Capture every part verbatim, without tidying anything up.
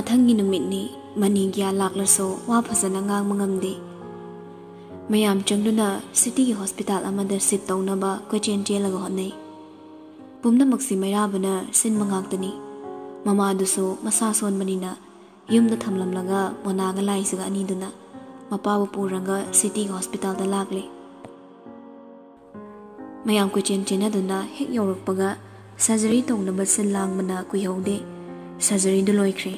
ꯃꯊꯪꯒꯤ ꯅꯨꯃꯤꯠꯅꯤ꯫ ꯃꯅꯤꯒ꯭ꯌꯥ ꯂꯥꯛꯂꯁꯨ ꯋꯥ ꯐꯖꯅ ꯉꯥꯡꯕ ꯉꯝꯗꯦ꯫ ꯃꯌꯥꯝ ꯆꯪꯗꯨꯅ ꯁꯤꯇꯤꯒꯤ ꯍꯣꯁꯄꯤꯇꯥꯜ ꯑꯃꯗ ꯁꯤꯞ ꯇꯧꯅꯕ ꯀꯣꯏꯆꯦꯟ ꯆꯦꯜꯂꯒ ꯍꯣꯠꯅꯩ꯫ ꯄꯨꯝꯅꯃꯛꯁꯤ ꯃꯩꯔꯥꯕꯅ ꯁꯤꯟꯕ ꯉꯥꯛꯇꯅꯤ꯫ ꯃꯃꯥꯗꯨꯁꯨ ꯃꯁꯥ ꯁꯣꯟꯕꯅꯤꯅ ꯌꯨꯝꯗ ꯊꯝꯂꯝꯂꯒ ꯃꯣꯅꯥꯒ ꯂꯥꯏꯖꯒ ꯑꯅꯤꯗꯨꯅ ꯃꯄꯥꯕꯨ ꯄꯨꯔꯒ ꯁꯤꯇꯤꯒꯤ ꯍꯣꯁꯄꯤꯇꯥꯜꯗ ꯂꯥꯛꯂꯦ꯫ ꯃꯌꯥꯝ ꯀꯣꯏꯆꯦꯟ ꯆꯦꯟꯅꯗꯨꯅ ꯍꯦꯛ ꯌꯧꯔꯛꯄꯒ ꯁꯔꯖꯔꯤ ꯇꯧꯅꯕ ꯁꯤꯜ ꯂꯥꯡꯕꯅ ꯀꯨꯏꯍꯧꯗꯦ꯫ ꯁꯔꯖꯔꯤꯗꯨ ꯂꯣꯏꯈ꯭ꯔꯦ꯫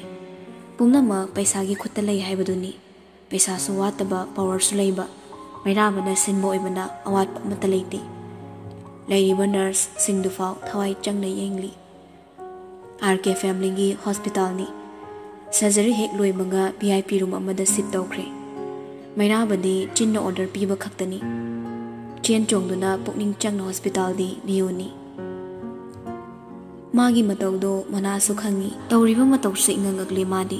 ꯄꯨꯝꯅꯃꯛ ꯄꯩꯁꯥꯒꯤ ꯈꯨꯠꯇ ꯂꯩ ꯍꯥꯏꯕꯗꯨꯅꯤ꯫ ꯄꯩꯁꯥꯁꯨ ꯋꯥꯠꯇꯕ, ꯄꯥꯋꯔꯁꯨ ꯂꯩꯕ꯫ ꯃꯩꯔꯥꯕꯅ ꯁꯤꯟꯕ ꯑꯣꯏꯕꯅ ꯑꯋꯥꯠꯄ ꯑꯃꯠꯇ ꯂꯩꯇꯦ꯫ ꯂꯩꯔꯤꯕ ꯅꯔꯁꯁꯤꯡꯗꯨꯐꯥꯎ ꯊꯋꯥꯏ ꯆꯪꯅ ꯌꯦꯡꯂꯤ꯫ ꯑꯥꯔ ꯀꯦ ꯐꯦꯃꯤꯂꯤꯒꯤ ꯍꯣꯁꯄꯤꯇꯥꯜꯅꯤ꯫ ꯁꯔꯖꯔꯤ ꯍꯦꯛ ꯂꯣꯏꯕꯒ ꯚꯤ ꯑꯥꯏ ꯄꯤ ꯔꯨꯝ ꯑꯃꯗ ꯁꯤꯞ ꯇꯧꯈ꯭ꯔꯦ꯫ ꯃꯩꯔꯥꯕꯗꯤ ꯆꯤꯟꯅ ꯑꯣꯔꯗꯔ ꯄꯤꯕ ꯈꯛꯇꯅꯤ꯫ ꯆꯦꯟ ꯆꯣꯡꯗꯨꯅ ꯄꯨꯛꯅꯤꯡ ꯆꯪꯅ ꯍꯣꯁꯄꯤꯇꯥꯜꯗꯤ ꯂꯤꯌꯣꯅꯤ꯫ ꯃꯥꯒꯤ ꯃꯇꯧꯗꯣ ꯃꯣꯅꯥꯁꯨ ꯈꯪꯏ꯫ ꯇꯧꯔꯤꯕ ꯃꯇꯧꯁꯦ ꯏꯉꯛꯉꯛꯂꯦ ꯃꯥꯗꯤ꯫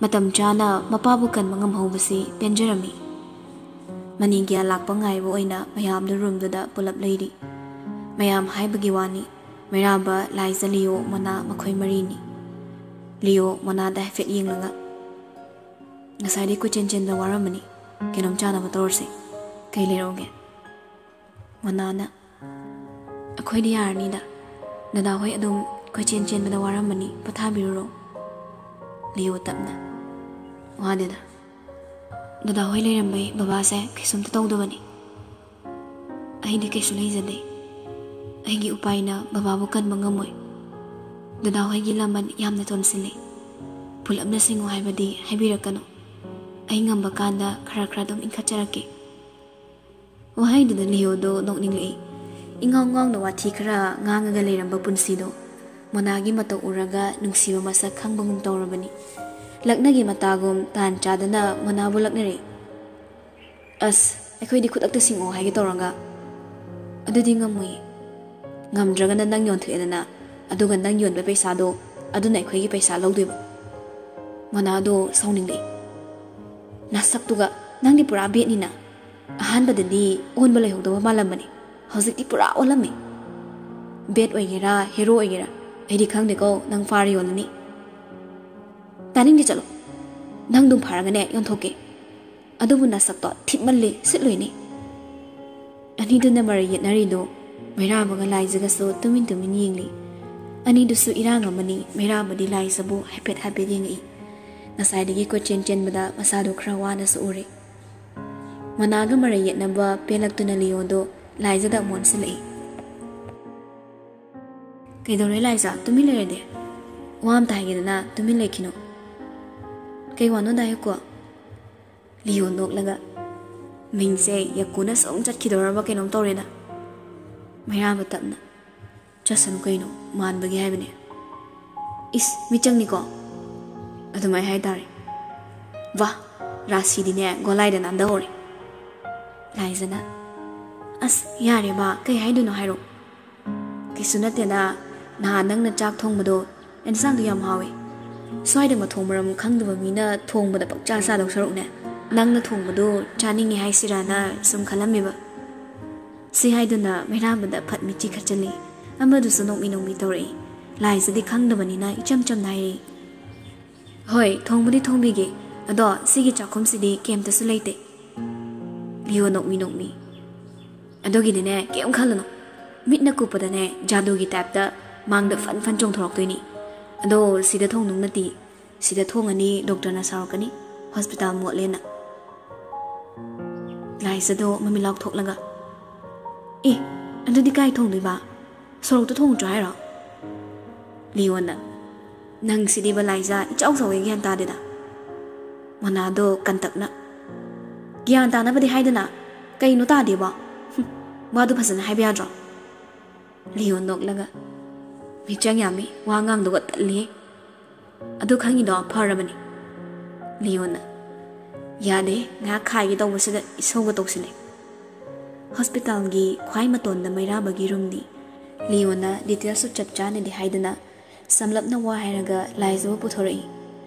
ꯃꯇꯝ ꯆꯥꯅ ꯃꯄꯥꯕꯨ ꯀꯟꯕ ꯉꯝꯍꯧꯕꯁꯤ ꯄꯦꯟꯖꯔꯝꯃꯤ꯫ ꯃꯅꯤꯒ꯭ꯌꯥ ꯂꯥꯛꯄ ꯉꯥꯏꯕ ꯑꯣꯏꯅ ꯃꯌꯥꯝꯗꯨ ꯔꯨꯝꯗꯨꯗ ꯄꯨꯂꯞ ꯂꯩꯔꯤ꯫ ꯃꯌꯥꯝ ꯍꯥꯏꯕꯒꯤ ꯋꯥꯅꯤ, ꯃꯩꯔꯥꯕ, ꯂꯥꯏꯖ, ꯂꯤꯌꯣ, ꯃꯣꯅꯥ ꯃꯈꯣꯏ ꯃꯔꯤꯅꯤ꯫ ꯂꯤꯌꯣ ꯃꯣꯅꯥꯗ ꯍꯥꯏꯐꯦꯠ ꯌꯦꯡꯂꯒ, "ꯉꯁꯥꯏꯗꯩ ꯀꯣꯏꯆꯦꯟ ꯆꯦꯟꯕ ꯋꯥꯔꯝꯃꯅꯤ, ꯀꯩꯅꯣꯝ ꯆꯥꯅꯕ ꯇꯧꯔꯁꯦ꯫ ꯀꯩ ꯂꯩꯔꯛꯎꯒꯦ?" ꯃꯣꯅꯥꯅ, "ꯑꯩꯈꯣꯏꯗꯤ ꯌꯥꯔꯅꯤꯗ꯫ ꯗꯗꯥ ꯍꯣꯏ ꯑꯗꯨꯝ ꯀꯣꯏꯆꯦꯟ ꯆꯦꯟꯕꯗ ꯋꯥꯔꯝꯃꯅꯤ, ꯄꯣꯊꯥꯕꯤꯔꯨꯔꯣ꯫" ꯂꯤꯌꯣ ꯇꯞꯅ, "ꯋꯥꯗꯦꯗ꯫ ꯗꯗꯥ ꯍꯣꯏ ꯂꯩꯔꯝꯕꯩ ꯕꯕꯥꯁꯦ ꯀꯩꯁꯨꯝꯇ ꯇꯧꯗꯕꯅꯤ꯫ ꯑꯩꯗꯤ ꯀꯩꯁꯨ ꯂꯩꯖꯗꯦ꯫ ꯑꯩꯒꯤ ꯎꯄꯥꯏꯅ ꯕꯕꯥꯕꯨ ꯀꯟꯕ ꯉꯝꯃꯣꯏ꯫ ꯗꯗꯥ ꯍꯣꯏꯒꯤ ꯂꯃꯟ ꯌꯥꯝꯅ ꯇꯣꯟꯁꯤꯜꯂꯤ꯫ ꯄꯨꯂꯞꯅ ꯁꯤꯡꯉꯨ ꯍꯥꯏꯕꯗꯤ ꯍꯥꯏꯕꯤꯔꯛꯀꯅꯨ꯫ ꯑꯩ ꯉꯝꯕ ꯀꯥꯟꯗ ꯈꯔ ꯈꯔ ꯑꯗꯨꯝ ꯏꯟꯈꯠꯆꯔꯛꯀꯦ꯫" ꯋꯥꯍꯩꯗꯨꯗ ꯂꯤꯌꯣꯗꯣ ꯅꯣꯛꯅꯤꯡꯂꯛꯏ꯫ ꯏꯉꯥꯎ ꯉꯥꯎꯅ ꯋꯥꯊꯤ ꯈꯔ ꯉꯥꯡꯉꯒ ꯂꯩꯔꯝꯕ ꯄꯨꯟꯁꯤꯗꯣ ꯃꯣꯅꯥꯒꯤ ꯃꯇꯧ ꯎꯔꯒ ꯅꯨꯡꯁꯤꯕ ꯃꯁꯛ ꯈꯪꯕꯒꯨꯝ ꯇꯧꯔꯕꯅꯤ꯫ ꯂꯛꯅꯒꯤ ꯃꯇꯥꯒꯨꯝ ꯇꯥꯟ ꯆꯥꯗꯅ ꯃꯣꯅꯥꯕꯨ ꯂꯛꯅꯔꯛꯏ꯫ "ꯑꯁ, ꯑꯩꯈꯣꯏꯗꯤ ꯈꯨꯗꯛꯇ ꯁꯤꯡꯉꯣ ꯍꯥꯏꯒꯦ ꯇꯧꯔꯒ꯫" "ꯑꯗꯨꯗꯤ ꯉꯝꯃꯣꯏꯌꯦ꯫ ꯉꯝꯗ꯭ꯔꯒꯅ ꯅꯪ ꯌꯣꯟꯊꯣꯛꯑꯦꯗꯅ, ꯑꯗꯨꯒ ꯅꯪ ꯌꯣꯟꯕ ꯄꯩꯁꯥꯗꯣ ꯑꯗꯨꯅ ꯑꯩꯈꯣꯏꯒꯤ ꯄꯩꯁꯥ ꯂꯧꯗꯣꯏꯕ꯫" ꯃꯣꯅꯥꯗꯣ ꯁꯥꯎꯅꯤꯡꯂꯛꯏ꯫ "ꯅꯁꯛꯇꯨꯒ, ꯅꯪꯗꯤ ꯄꯨꯔꯥ ꯕꯦꯠꯅꯤꯅ꯫ ꯑꯍꯥꯟꯕꯗꯗꯤ ꯑꯣꯟꯕ ꯂꯩꯍꯧꯗꯕ ꯃꯥꯜꯂꯝꯕꯅꯤ, ꯍꯧꯖꯤꯛꯇꯤ ꯄꯨꯔꯥ ꯑꯣꯜꯂꯝꯃꯦ꯫ ꯕꯦꯠ ꯑꯣꯏꯒꯦꯔꯥ, ꯍꯦꯔꯣ ꯑꯣꯏꯒꯦꯔꯥ, ꯑꯩꯗꯤ ꯈꯪꯗꯦꯀꯣ, ꯅꯪ ꯐꯥꯔ ꯌꯣꯜꯂꯅꯤ꯫" "ꯇꯥꯅꯤꯡꯗꯦ, ꯆꯠꯂꯣ꯫ ꯅꯪ ꯑꯗꯨꯝ ꯐꯔꯒꯅꯦ ꯌꯣꯟꯊꯣꯛꯀꯦ꯫ ꯑꯗꯨꯕꯨ ꯅꯁꯛꯇꯣ ꯊꯤꯛꯃꯜꯂꯤ, ꯁꯤꯠꯂꯣꯏꯅꯦ"꯫ ꯑꯅꯤꯗꯨꯅ ꯃꯔꯩ ꯌꯦꯠꯅꯔꯤꯗꯣ ꯃꯩꯔꯥꯕꯒ ꯂꯥꯏꯖꯒꯁꯨ ꯇꯨꯃꯤꯟ ꯇꯨꯃꯤꯟ ꯌꯦꯡꯂꯤ꯫ ꯑꯅꯤꯗꯨꯁꯨ ꯏꯔꯥꯡ ꯑꯃꯅꯤ꯫ ꯃꯩꯔꯥꯕꯗꯤ ꯂꯥꯏꯖꯕꯨ ꯍꯥꯏꯐꯦꯠ ꯍꯥꯏꯐꯦꯠ ꯌꯦꯡꯉꯛꯏ꯫ ꯉꯁꯥꯏꯗꯒꯤ ꯀꯣꯏꯆꯦꯟ ꯆꯦꯟꯕꯗ ꯃꯁꯥꯗꯣ ꯈꯔ ꯋꯥꯅꯁꯨ ꯎꯔꯦ꯫ ꯃꯅꯥꯒ ꯃꯔꯩ ꯌꯦꯠꯅꯕ ꯄꯦꯜꯂꯛꯇꯨꯅ ꯂꯤꯌꯣꯗꯣ ꯂꯥꯏꯖꯗ ꯑꯃꯨꯛ ꯑꯣꯟꯁꯤꯜꯂꯛꯏ꯫ "ꯀꯩꯗꯧꯔꯦ ꯂꯥꯏꯖ? ꯇꯨꯃꯤꯟ ꯂꯩꯔꯗꯤ? ꯋꯥ ꯑꯝꯇ ꯍꯥꯏꯒꯦꯗꯅ, ꯇꯨꯃꯤꯟ ꯂꯩꯈꯤꯅꯨ"꯫ "ꯀꯩ ꯋꯥꯅꯣ ꯗꯥ ꯌꯥꯀꯣ?" ꯂꯤꯌꯣ ꯅꯣꯛꯂꯒ, "ꯃꯤꯡꯁꯦ ꯌꯥꯀꯨꯅ ꯁꯨꯝ ꯆꯠꯈꯤꯗꯧꯔꯕ ꯀꯩꯅꯣꯝ ꯇꯧꯔꯦꯗ"꯫ ꯃꯩꯔꯥꯕ ꯇꯞꯅ, "ꯆꯠꯁꯅꯨ ꯀꯩꯅꯣ, ꯃꯥꯟꯕꯒꯤ ꯍꯥꯏꯕꯅꯦ"꯫ "ꯏꯁ, ꯃꯤꯆꯪꯅꯤꯀꯣ"꯫ "ꯑꯗꯨꯃꯥꯏ ꯍꯥꯏꯇꯥꯔꯦ"꯫ "ꯋꯥ, ꯔꯥꯁꯤꯗꯤꯅꯦ ꯒꯣꯂꯥꯏꯗ ꯅꯥꯟꯗꯍꯧꯔꯦ"꯫ ꯂꯥꯏꯖꯅ, "ꯑꯁ, ꯌꯥꯔꯦ ꯃꯥ, ꯀꯩ ꯍꯥꯏꯗꯣꯏꯅꯣ ꯍꯥꯏꯔꯣ"꯫ "ꯀꯩꯁꯨ ꯅꯠꯇꯦꯗ, ꯅꯍꯥꯟ ꯅꯪꯅ ꯆꯥꯛ ꯊꯣꯡꯕꯗꯣ, ꯑꯦꯟꯁꯥꯡꯗꯣ ꯌꯥꯝ ꯍꯥꯎꯋꯦ꯫ ꯁ꯭ꯋꯥꯏꯗ ꯃꯊꯣꯡ ꯃꯔꯝ ꯈꯪꯗꯕ ꯃꯤꯅ ꯊꯣꯡꯕꯗ ꯄꯪꯆꯥ ꯆꯥꯗꯧ ꯁꯔꯨꯛꯅꯦ, ꯅꯪꯅ ꯊꯣꯡꯕꯗꯣ ꯆꯥꯅꯤꯡꯉꯦ ꯍꯥꯏꯁꯤꯔꯥꯅ ꯁꯨꯝ ꯈꯜꯂꯝꯃꯤꯕ"꯫ ꯁꯤ ꯍꯥꯏꯗꯨꯅ ꯃꯩꯔꯥꯕꯗ ꯐꯠ ꯃꯤꯠꯆꯤ ꯈꯠꯆꯜꯂꯤ꯫ ꯑꯃꯗꯨꯁꯨ ꯅꯣꯛꯃꯤ ꯅꯣꯛꯃꯤ ꯇꯧꯔꯛꯏ꯫ ꯂꯥꯏꯖꯗꯤ ꯈꯪꯗꯕꯅꯤꯅ ꯏꯆꯝ ꯆꯝꯅ ꯍꯥꯏꯔꯛꯏ, "ꯍꯣꯏ, ꯊꯣꯡꯕꯨꯗꯤ ꯊꯣꯡꯕꯤꯒꯦ, ꯑꯗꯣ ꯁꯤꯒꯤ ꯆꯥꯛꯈꯨꯝꯁꯤꯗꯤ ꯀꯩꯝꯇꯁꯨ ꯂꯩꯇꯦ"꯫ ꯂꯤꯌꯣ ꯅꯣꯛꯃꯤ ꯅꯣꯛꯃꯤ, "ꯑꯗꯨꯒꯤꯗꯤꯅꯦ ꯀꯩꯝ ꯈꯜꯂꯨꯅꯨ꯫ ꯃꯤꯠꯅ ꯀꯨꯞꯄꯗꯅꯦ ꯖꯥꯗꯨꯒꯤ ꯇꯥꯏꯞꯇ ꯃꯥꯡꯗ ꯐꯟ ꯐꯟ ꯆꯣꯡꯊꯣꯔꯛꯇꯣꯏꯅꯤ꯫ ꯑꯗꯣ ꯁꯤꯗ ꯊꯣꯡꯗꯧ ꯅꯠꯇꯦ, ꯁꯤꯗ ꯊꯣꯡꯉꯅꯤ ꯗꯣꯛꯇꯔꯅ ꯁꯥꯎꯔꯛꯀꯅꯤ, ꯍꯣꯁꯄꯤꯇꯥꯜ ꯃꯣꯠꯂꯦꯅ"꯫ ꯂꯥꯏꯖꯗꯣ ꯃꯃꯤꯠ ꯂꯥꯎꯊꯣꯛꯂꯒ, "ꯑꯦ, ꯑꯗꯨꯗꯤ ꯀꯥꯏ ꯊꯣꯡꯗꯣꯏꯕ? ꯁꯣꯔꯣꯛꯇ ꯊꯣꯡꯉꯨꯆꯣ ꯍꯥꯏꯔꯣ?" ꯂꯤꯌꯣꯅ, "ꯅꯪ ꯁꯤꯗꯤꯕ ꯂꯥꯏꯖ, ꯏꯆꯥꯎ ꯆꯥꯎꯋꯦ, ꯒ꯭ꯌꯥꯟ ꯇꯥꯗꯦꯗ"꯫ ꯃꯣꯅꯥꯗꯣ ꯀꯟꯇꯛꯅ, "ꯒ꯭ꯌꯥꯟ ꯇꯥꯅꯕꯗꯤ ꯍꯥꯏꯗꯅ, ꯀꯩꯅꯣ ꯇꯥꯗꯦꯕꯣ? ꯍꯨꯝ, ꯋꯥꯗꯨ ꯐꯖꯅ ꯍꯥꯏꯕ ꯌꯥꯗ꯭ꯔꯣ?" ꯂꯤꯌꯣ ꯅꯣꯛꯂꯒ, "ꯃꯤꯆꯪ ꯌꯥꯝꯃꯤ, ꯋꯥ ꯉꯥꯡꯗꯧꯒ ꯇꯜꯂꯤꯍꯦ꯫ ꯑꯗꯨ ꯈꯪꯉꯤꯗꯣ ꯐꯔꯕꯅꯤ"꯫ ꯂꯤꯌꯣꯅ, "ꯌꯥꯗꯦ, ꯉꯥꯏꯍꯥꯛ ꯈꯥꯏꯒꯦ ꯇꯧꯕꯁꯤꯗ ꯏꯁꯧꯒ ꯇꯧꯁꯤꯜꯂꯦ"꯫ ꯍꯣꯁꯄꯤꯇꯥꯜꯒꯤ ꯈ꯭ꯋꯥꯏ ꯃꯇꯣꯟꯗ ꯃꯩꯔꯥꯕꯒꯤ ꯔꯨꯝꯅꯤ꯫ ꯂꯤꯌꯣꯅ ꯗꯤꯇꯦꯜꯁꯁꯨ ꯆꯞ ꯆꯥꯅꯗꯤ ꯍꯥꯏꯗꯅ ꯁꯝꯂꯞꯅ ꯋꯥ ꯍꯥꯏꯔꯒ ꯂꯥꯏꯖꯕꯨ ꯄꯨꯊꯣꯔꯛꯏ꯫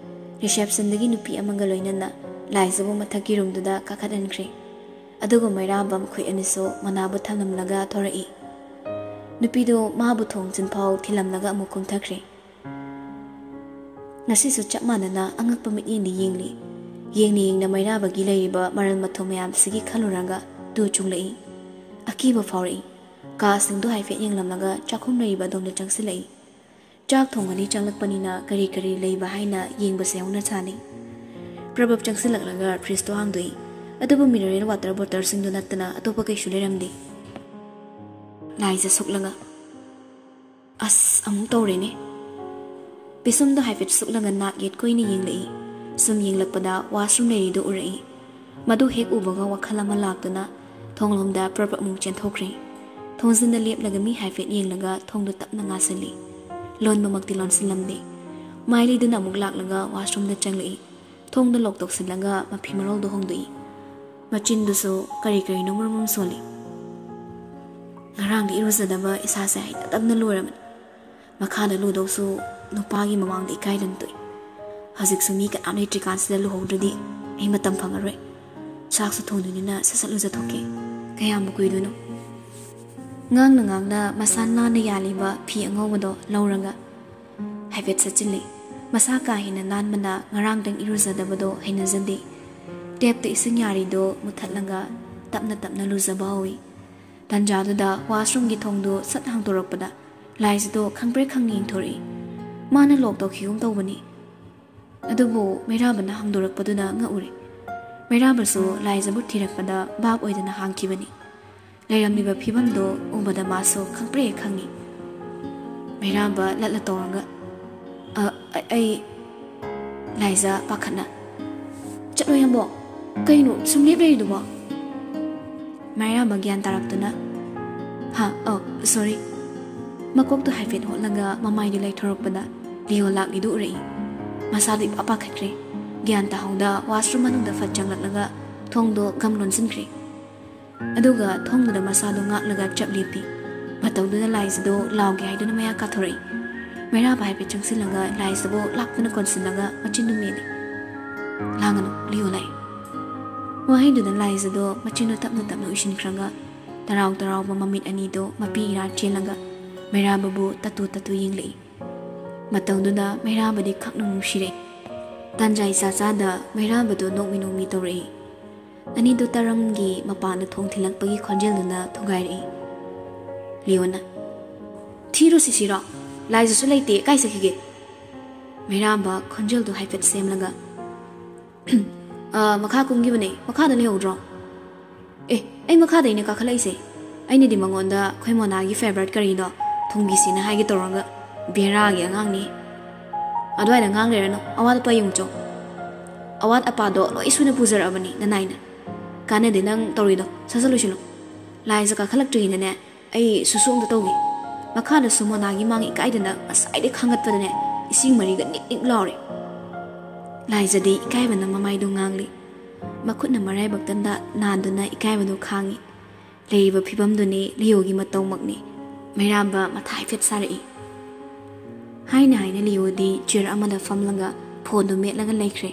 ꯔꯤꯁꯦꯞꯁꯟꯗꯒꯤ ꯅꯨꯄꯤ ꯑꯃꯒ ꯂꯣꯏꯅꯅ ꯂꯥꯏꯖꯕꯨ ꯃꯊꯛꯀꯤ ꯔꯨꯝꯗꯨꯗ ꯀꯥꯈꯠꯍꯟꯈ꯭ꯔꯦ꯫ ꯑꯗꯨꯒ ꯃꯩꯔꯥꯕ ꯃꯈꯣꯏ ꯑꯅꯤꯁꯨ ꯃꯣꯅꯥꯕꯨ ꯊꯝꯂꯝꯂꯒ ꯊꯣꯔꯛꯏ꯫ ꯅꯨꯄꯤꯗꯨ ꯃꯥꯕꯨ ꯊꯣꯡ ꯆꯤꯟꯐꯥꯎ ꯊꯤꯜꯂꯝꯂꯒ ꯑꯃꯨꯛ ꯀꯨꯝꯊꯈ꯭ꯔꯦ꯫ ꯉꯁꯤꯁꯨ ꯆꯞ ꯃꯥꯟꯅꯅ ꯑꯉꯛꯄ ꯃꯤꯠꯌꯦꯡꯗꯤ ꯌꯦꯡꯂꯤ꯫ ꯌꯦꯡꯅ ꯌꯦꯡꯅ ꯃꯩꯔꯥꯕꯒꯤ ꯂꯩꯔꯤꯕ ꯃꯔꯜ ꯃꯊꯨꯝ ꯃꯌꯥꯝꯁꯤꯒꯤ ꯈꯜꯂꯨꯔꯒ ꯇꯨ ꯆꯨꯡꯂꯛꯏ꯫ ꯑꯀꯤꯕ ꯐꯥꯎꯔꯛꯏ꯫ ꯀꯥꯁꯤꯡꯗꯨ ꯍꯥꯏꯐꯦꯠ ꯌꯦꯡꯂꯝꯂꯒ ꯆꯥꯛꯈꯨꯝ ꯂꯩꯔꯤꯕ ꯑꯗꯣꯝꯗ ꯆꯪꯁꯤꯜꯂꯛꯏ꯫ ꯆꯥꯛ ꯊꯣꯡꯒꯅꯤ ꯆꯪꯂꯛꯄꯅꯤꯅ ꯀꯔꯤ ꯀꯔꯤ ꯂꯩꯕ ꯍꯥꯏꯅ ꯌꯦꯡꯕꯁꯦ ꯍꯧꯅ ꯁꯥꯅꯤ꯫ ꯄ꯭ꯔꯕꯞ ꯆꯪꯁꯤꯜꯂꯛꯂꯒ ꯐ꯭ꯔꯤꯖꯇꯣ ꯍꯥꯡꯗꯣꯛꯏ꯫ ꯑꯗꯨꯕꯨ ꯃꯤꯅꯔꯦꯜ ꯋꯥꯇꯔ ꯕꯣꯇꯜꯁꯤꯡꯗꯨ ꯅꯠꯇꯅ ꯑꯇꯣꯞꯄ ꯀꯩꯁꯨ ꯂꯩꯔꯝꯗꯦ꯫ ꯂꯥꯏꯖ ꯁꯨꯛꯂꯒ, "ꯑꯁ, ꯑꯃꯨꯛ ꯇꯧꯔꯦꯅꯦ꯫" ꯄꯤꯁꯨꯝꯗꯣ ꯍꯥꯏꯐꯦꯠ ꯁꯨꯛꯂꯒ ꯅꯥꯛ ꯌꯦꯠ ꯀꯣꯏꯅ ꯌꯦꯡꯂꯛꯏ꯫ ꯁꯨꯝ ꯌꯦꯡꯂꯛꯄꯗ ꯋꯥꯁꯔꯨꯝ ꯂꯩꯔꯤꯗꯨ ꯎꯔꯛꯏ꯫ ꯃꯗꯨ ꯍꯦꯛ ꯎꯕꯒ ꯋꯥꯈꯜ ꯑꯃ ꯂꯥꯛꯇꯨꯅ ꯊꯣꯡꯂꯣꯝꯗ ꯄ꯭ꯔꯞ ꯄ꯭ꯔꯞ ꯑꯃꯨꯛ ꯆꯦꯟꯊꯣꯛꯈ꯭ꯔꯦ꯫ ꯊꯣꯡꯖꯤꯟꯗ ꯂꯦꯞꯂꯒ ꯃꯤ ꯍꯥꯏꯐꯦꯠ ꯌꯦꯡꯂꯒ ꯊꯣꯡꯗꯨ ꯇꯞꯅ ꯉꯥꯁꯤꯜꯂꯤ꯫ ꯂꯣꯟꯕꯃꯛꯇꯤ ꯂꯣꯟꯁꯤꯜꯂꯝꯗꯦ꯫ ꯃꯥꯏꯂꯤꯗꯨꯅ ꯑꯃꯨꯛ ꯂꯥꯛꯂꯒ ꯋꯥꯁꯔꯨꯝꯗ ꯆꯪꯂꯛꯏ꯫ ꯊꯣꯡꯗ ꯂꯣꯛ ꯇꯧꯁꯤꯜꯂꯒ ꯃꯐꯤ ꯃꯔꯣꯜꯗꯨ ꯍꯣꯡꯗꯣꯛꯏ꯫ ꯃꯆꯤꯟꯗꯨꯁꯨ ꯀꯔꯤ ꯀꯔꯤꯅꯣ ꯃꯔꯨꯝ ꯃꯔꯨꯝ ꯁꯣꯜꯂꯤ꯫ "ꯉꯔꯥꯡꯗꯤ ꯏꯔꯨꯖꯗꯕ ꯏꯁꯥꯁꯦ ꯍꯩꯅꯗꯕꯅ ꯂꯣꯏꯔꯕꯅꯤ꯫ ꯃꯈꯥꯗ ꯂꯨꯗꯧꯁꯨ ꯅꯨꯄꯥꯒꯤ ꯃꯃꯥꯡꯗ ꯏꯀꯥꯏꯗꯅ ꯇꯣꯛꯏ꯫ ꯍꯧꯖꯤꯛꯁꯨ ꯃꯤ ꯀꯅꯥꯝ ꯂꯩꯇ꯭ꯔꯤꯀꯥꯟꯁꯤꯗ ꯂꯨꯍꯧꯗ꯭ꯔꯗꯤ ꯑꯩ ꯃꯇꯝ ꯐꯪꯉꯔꯣꯏ꯫ ꯆꯥꯛꯁꯨ ꯊꯣꯡꯗꯣꯏꯅꯤꯅ ꯁꯠ ꯁꯠ ꯂꯨꯖꯊꯣꯛꯀꯦ꯫ ꯀꯌꯥꯝꯕꯨ ꯀꯨꯏꯗꯣꯏꯅꯣ?" ꯉꯥꯡꯅ ꯉꯥꯡꯅ ꯃꯁꯥ ꯅꯥꯟꯅ ꯌꯥꯜꯂꯤꯕ ꯐꯤ ꯑꯉꯧꯕꯗꯣ ꯂꯧꯔꯒ ꯍꯥꯏꯐꯦꯠ ꯁꯠꯆꯤꯜꯂꯤ꯫ ꯃꯁꯥ ꯀꯥ ꯍꯦꯟꯅ ꯅꯥꯟꯕꯅ ꯉꯔꯥꯡꯗꯪ ꯏꯔꯨꯖꯗꯕꯗꯣ ꯍꯩꯅꯖꯗꯦ꯫ ꯇꯦꯞꯇ ꯏꯁꯤꯡ ꯌꯥꯔꯤꯗꯣ ꯃꯨꯊꯠꯂꯒ ꯇꯞꯅ ꯇꯞꯅ ꯂꯨꯖꯕ ꯍꯧꯏ꯫ ꯇꯟꯖꯥꯗꯨꯗ ꯋꯥꯁꯔꯨꯝꯒꯤ ꯊꯣꯡꯗꯨ ꯁꯠ ꯍꯥꯡꯗꯣꯔꯛꯄꯗ ꯂꯥꯏꯖꯗꯣ ꯈꯪꯄ꯭ꯔꯦꯛ ꯈꯪꯅ ꯌꯦꯡꯊꯣꯔꯛꯏ꯫ ꯃꯥꯅ ꯂꯣꯛ ꯇꯧꯈꯤꯒꯨꯝ ꯇꯧꯕꯅꯤ꯫ ꯑꯗꯨꯕꯨ ꯃꯩꯔꯥꯕꯅ ꯍꯥꯡꯗꯣꯔꯛꯄꯗꯨꯅ ꯉꯛꯎꯔꯦ꯫ ꯃꯩꯔꯥꯕꯁꯨ ꯂꯥꯏꯖꯕꯨ ꯊꯤꯔꯛꯄꯗ ꯚꯥꯞ ꯑꯣꯏꯗꯅ ꯍꯥꯡꯈꯤꯕꯅꯤ꯫ ꯂꯩꯔꯝꯂꯤꯕ ꯐꯤꯕꯝꯗꯨ ꯎꯕꯗ ꯃꯥꯁꯨ ꯈꯪꯄ꯭ꯔꯦꯛ ꯈꯪꯉꯤ꯫ ꯃꯩꯔꯥꯕ ꯂꯠꯂ ꯇꯧꯔꯒ, "ꯑ, ꯑ, ꯑꯩ," ꯂꯥꯏꯖ ꯄꯥꯈꯠꯅ, "ꯆꯠꯂꯣ ꯌꯥꯝꯕꯣ, ꯀꯩꯅꯣ ꯁꯨꯝ ꯂꯦꯞ ꯂꯩꯔꯤꯗꯨꯕꯣ?" ꯃꯩꯔꯥꯕ ꯒ꯭ꯌꯥꯟ ꯇꯥꯔꯛꯇꯨꯅ, "ꯍꯥ, ꯑꯧ, ꯁꯣꯔꯤ꯫" ꯃꯀꯣꯛꯇꯨ ꯍꯥꯏꯐꯦꯠ ꯍꯣꯠꯂꯒ ꯃꯃꯥꯏꯗꯨ ꯂꯩꯊꯣꯔꯛꯄꯗ ꯂꯤꯌꯣ ꯂꯥꯛꯂꯤꯗꯨ ꯎꯔꯛꯏ꯫ ꯃꯁꯥꯗꯨ ꯏꯄꯥ ꯄꯥꯈꯠꯈ꯭ꯔꯦ꯫ ꯒ꯭ꯌꯥꯟ ꯇꯥꯍꯧꯗ ꯋꯥꯁꯔꯨꯝ ꯃꯅꯨꯡꯗ ꯐꯠ ꯆꯪꯂꯛꯂꯒ ꯊꯣꯡꯗꯣ ꯒꯝ ꯂꯣꯟꯁꯤꯟꯈ꯭ꯔꯦ꯫ ꯑꯗꯨꯒ ꯊꯣꯡꯗꯨꯗ ꯃꯁꯥꯗꯨ ꯉꯥꯛꯂꯒ ꯆꯞ ꯂꯦꯞꯄꯤ꯫ ꯃꯇꯧꯗꯨꯗ ꯂꯥꯏꯖꯗꯣ ꯂꯥꯎꯒꯦ ꯍꯥꯏꯗꯨꯅ ꯃꯌꯥ ꯀꯥꯊꯣꯔꯛꯏ꯫ ꯃꯩꯔꯥꯕ ꯍꯥꯏꯐꯦꯠ ꯆꯪꯁꯤꯜꯂꯒ ꯂꯥꯏꯖꯕꯨ ꯂꯥꯛꯇꯨꯅ ꯀꯣꯟꯁꯤꯜꯂꯒ ꯃꯆꯤꯟꯗꯨ ꯃꯦꯠꯂꯤ꯫ "ꯂꯥꯡꯒꯅꯨ, ꯂꯤꯌꯣ ꯂꯥꯛꯏ꯫" ꯋꯥꯍꯩꯗꯨꯅ ꯂꯥꯏꯖꯗꯣ ꯃꯆꯤꯟꯗꯨ ꯇꯞꯅ ꯇꯞꯅ ꯎꯏꯁꯤꯟꯈ꯭ꯔꯒ ꯇꯔꯥꯎ ꯇꯔꯥꯎꯕ ꯃꯃꯤꯠ ꯑꯅꯤꯗꯨ ꯃꯄꯤ ꯏꯔꯥ ꯆꯦꯜꯂꯒ ꯃꯩꯔꯥꯕꯕꯨ ꯇꯠꯇꯨ ꯇꯠꯇꯨ ꯌꯦꯡꯂꯛꯏ꯫ ꯃꯇꯧꯗꯨꯗ ꯃꯩꯔꯥꯕꯗꯤ ꯈꯪꯅꯨꯡ ꯅꯨꯡꯁꯤꯔꯛꯏ꯫ ꯇꯥꯟꯖꯥ ꯏꯆꯥ ꯆꯥꯗ ꯃꯩꯔꯥꯕꯗꯨ ꯅꯣꯛꯃꯤ ꯅꯣꯛꯃꯤ ꯇꯧꯔꯛꯏ꯫ ꯑꯅꯤꯗꯨ ꯇꯔꯪꯒꯤ ꯃꯄꯥꯟꯗ ꯊꯣꯡ ꯊꯤꯜꯂꯛꯄꯒꯤ ꯈꯣꯟꯖꯦꯜꯗꯨꯅ ꯊꯨꯒꯥꯏꯔꯛꯏ꯫ ꯂꯤꯌꯣꯅ, "ꯊꯤꯔꯨ ꯁꯤꯁꯤꯔꯣ? ꯂꯥꯏꯖꯁꯨ ꯂꯩꯇꯦ, ꯀꯥꯏ ꯆꯠꯈꯤꯒꯦ?" ꯃꯩꯔꯥꯕ ꯈꯣꯟꯖꯦꯜꯗꯨ ꯍꯥꯏꯐꯦꯠ ꯁꯦꯝꯂꯒ, "ꯑ, ꯃꯈꯥ ꯀꯨꯝꯈꯤꯕꯅꯦ, ꯃꯈꯥꯗ ꯂꯩꯍꯧꯗ꯭ꯔꯣ?" "ꯑꯦ, ꯑꯩ ꯃꯈꯥꯗꯩꯅꯦ ꯀꯥꯈꯠꯂꯛꯏꯁꯦ꯫ ꯑꯩꯅꯗꯤ ꯃꯉꯣꯟꯗ ꯑꯩꯈꯣꯏ ꯃꯣꯅꯥꯒꯤ ꯐꯦꯚꯔꯥꯏꯠ ꯀꯔꯤꯗꯣ ꯊꯣꯡꯕꯤꯁꯤꯅ ꯍꯥꯏꯒꯦ ꯇꯧꯔꯒ, ꯕꯦꯔꯥꯒꯤ ꯑꯉꯥꯡꯅꯤ꯫ ꯑꯗꯨꯋꯥꯏꯗ ꯉꯥꯡ ꯂꯩꯔꯅꯨ, ꯑꯋꯥꯠ ꯑꯄꯥ ꯌꯦꯡꯉꯨꯆꯣ꯫ ꯑꯋꯥꯠ ꯑꯄꯥꯗꯣ ꯂꯣꯏ ꯁꯨꯅ ꯄꯨꯖꯔꯛꯑꯕꯅꯤ ꯅꯅꯥꯏꯅ꯫ ꯀꯥꯟꯅꯗꯦ ꯅꯪ ꯇꯧꯔꯤꯗꯣ, ꯁꯠ ꯁꯠ ꯂꯣꯏꯁꯤꯜꯂꯨ꯫ ꯂꯥꯏꯖ ꯀꯥꯈꯠꯂꯛꯇ꯭ꯔꯤꯉꯩꯗꯅꯦ, ꯑꯩ ꯁꯨꯁꯨ ꯑꯝꯇ ꯇꯧꯒꯦ꯫" ꯃꯈꯥꯗꯁꯨ ꯃꯣꯅꯥꯒꯤ ꯃꯥꯡ ꯏꯀꯥꯏꯗꯅ ꯉꯁꯥꯏꯗꯩ ꯈꯥꯡꯒꯠꯄꯗꯅꯦ, ꯏꯁꯤꯡ ꯃꯔꯤꯒ ꯅꯤꯛ ꯅꯤꯛ ꯂꯥꯎꯔꯦ꯫ ꯂꯥꯏꯖꯗꯤ ꯏꯀꯥꯏꯕꯅ ꯃꯃꯥꯏꯗꯣ ꯉꯥꯡꯂꯤ꯫ ꯃꯈꯨꯠꯅ ꯃꯔꯥꯏꯕꯛꯇ ꯅꯥ-, ꯅꯥꯟꯗꯨꯅ ꯏꯀꯥꯏꯕꯗꯣ ꯈꯥꯡꯉꯤ꯫ ꯂꯩꯔꯤꯕ ꯐꯤꯕꯝꯗꯨꯅꯤ ꯂꯤꯌꯣꯒꯤ ꯃꯇꯧꯃꯛꯅꯤ꯫ ꯃꯩꯔꯥꯕ ꯃꯊꯥ ꯍꯥꯏꯐꯦꯠ ꯁꯥꯔꯛꯏ꯫ ꯍꯥꯏꯅ ꯍꯥꯏꯅ ꯂꯤꯌꯣꯗꯤ ꯆꯤꯌꯔ ꯑꯃꯗ ꯐꯝꯂꯒ ꯐꯣꯟꯗꯨ ꯃꯦꯠꯂꯒ ꯂꯩꯈ꯭ꯔꯦ꯫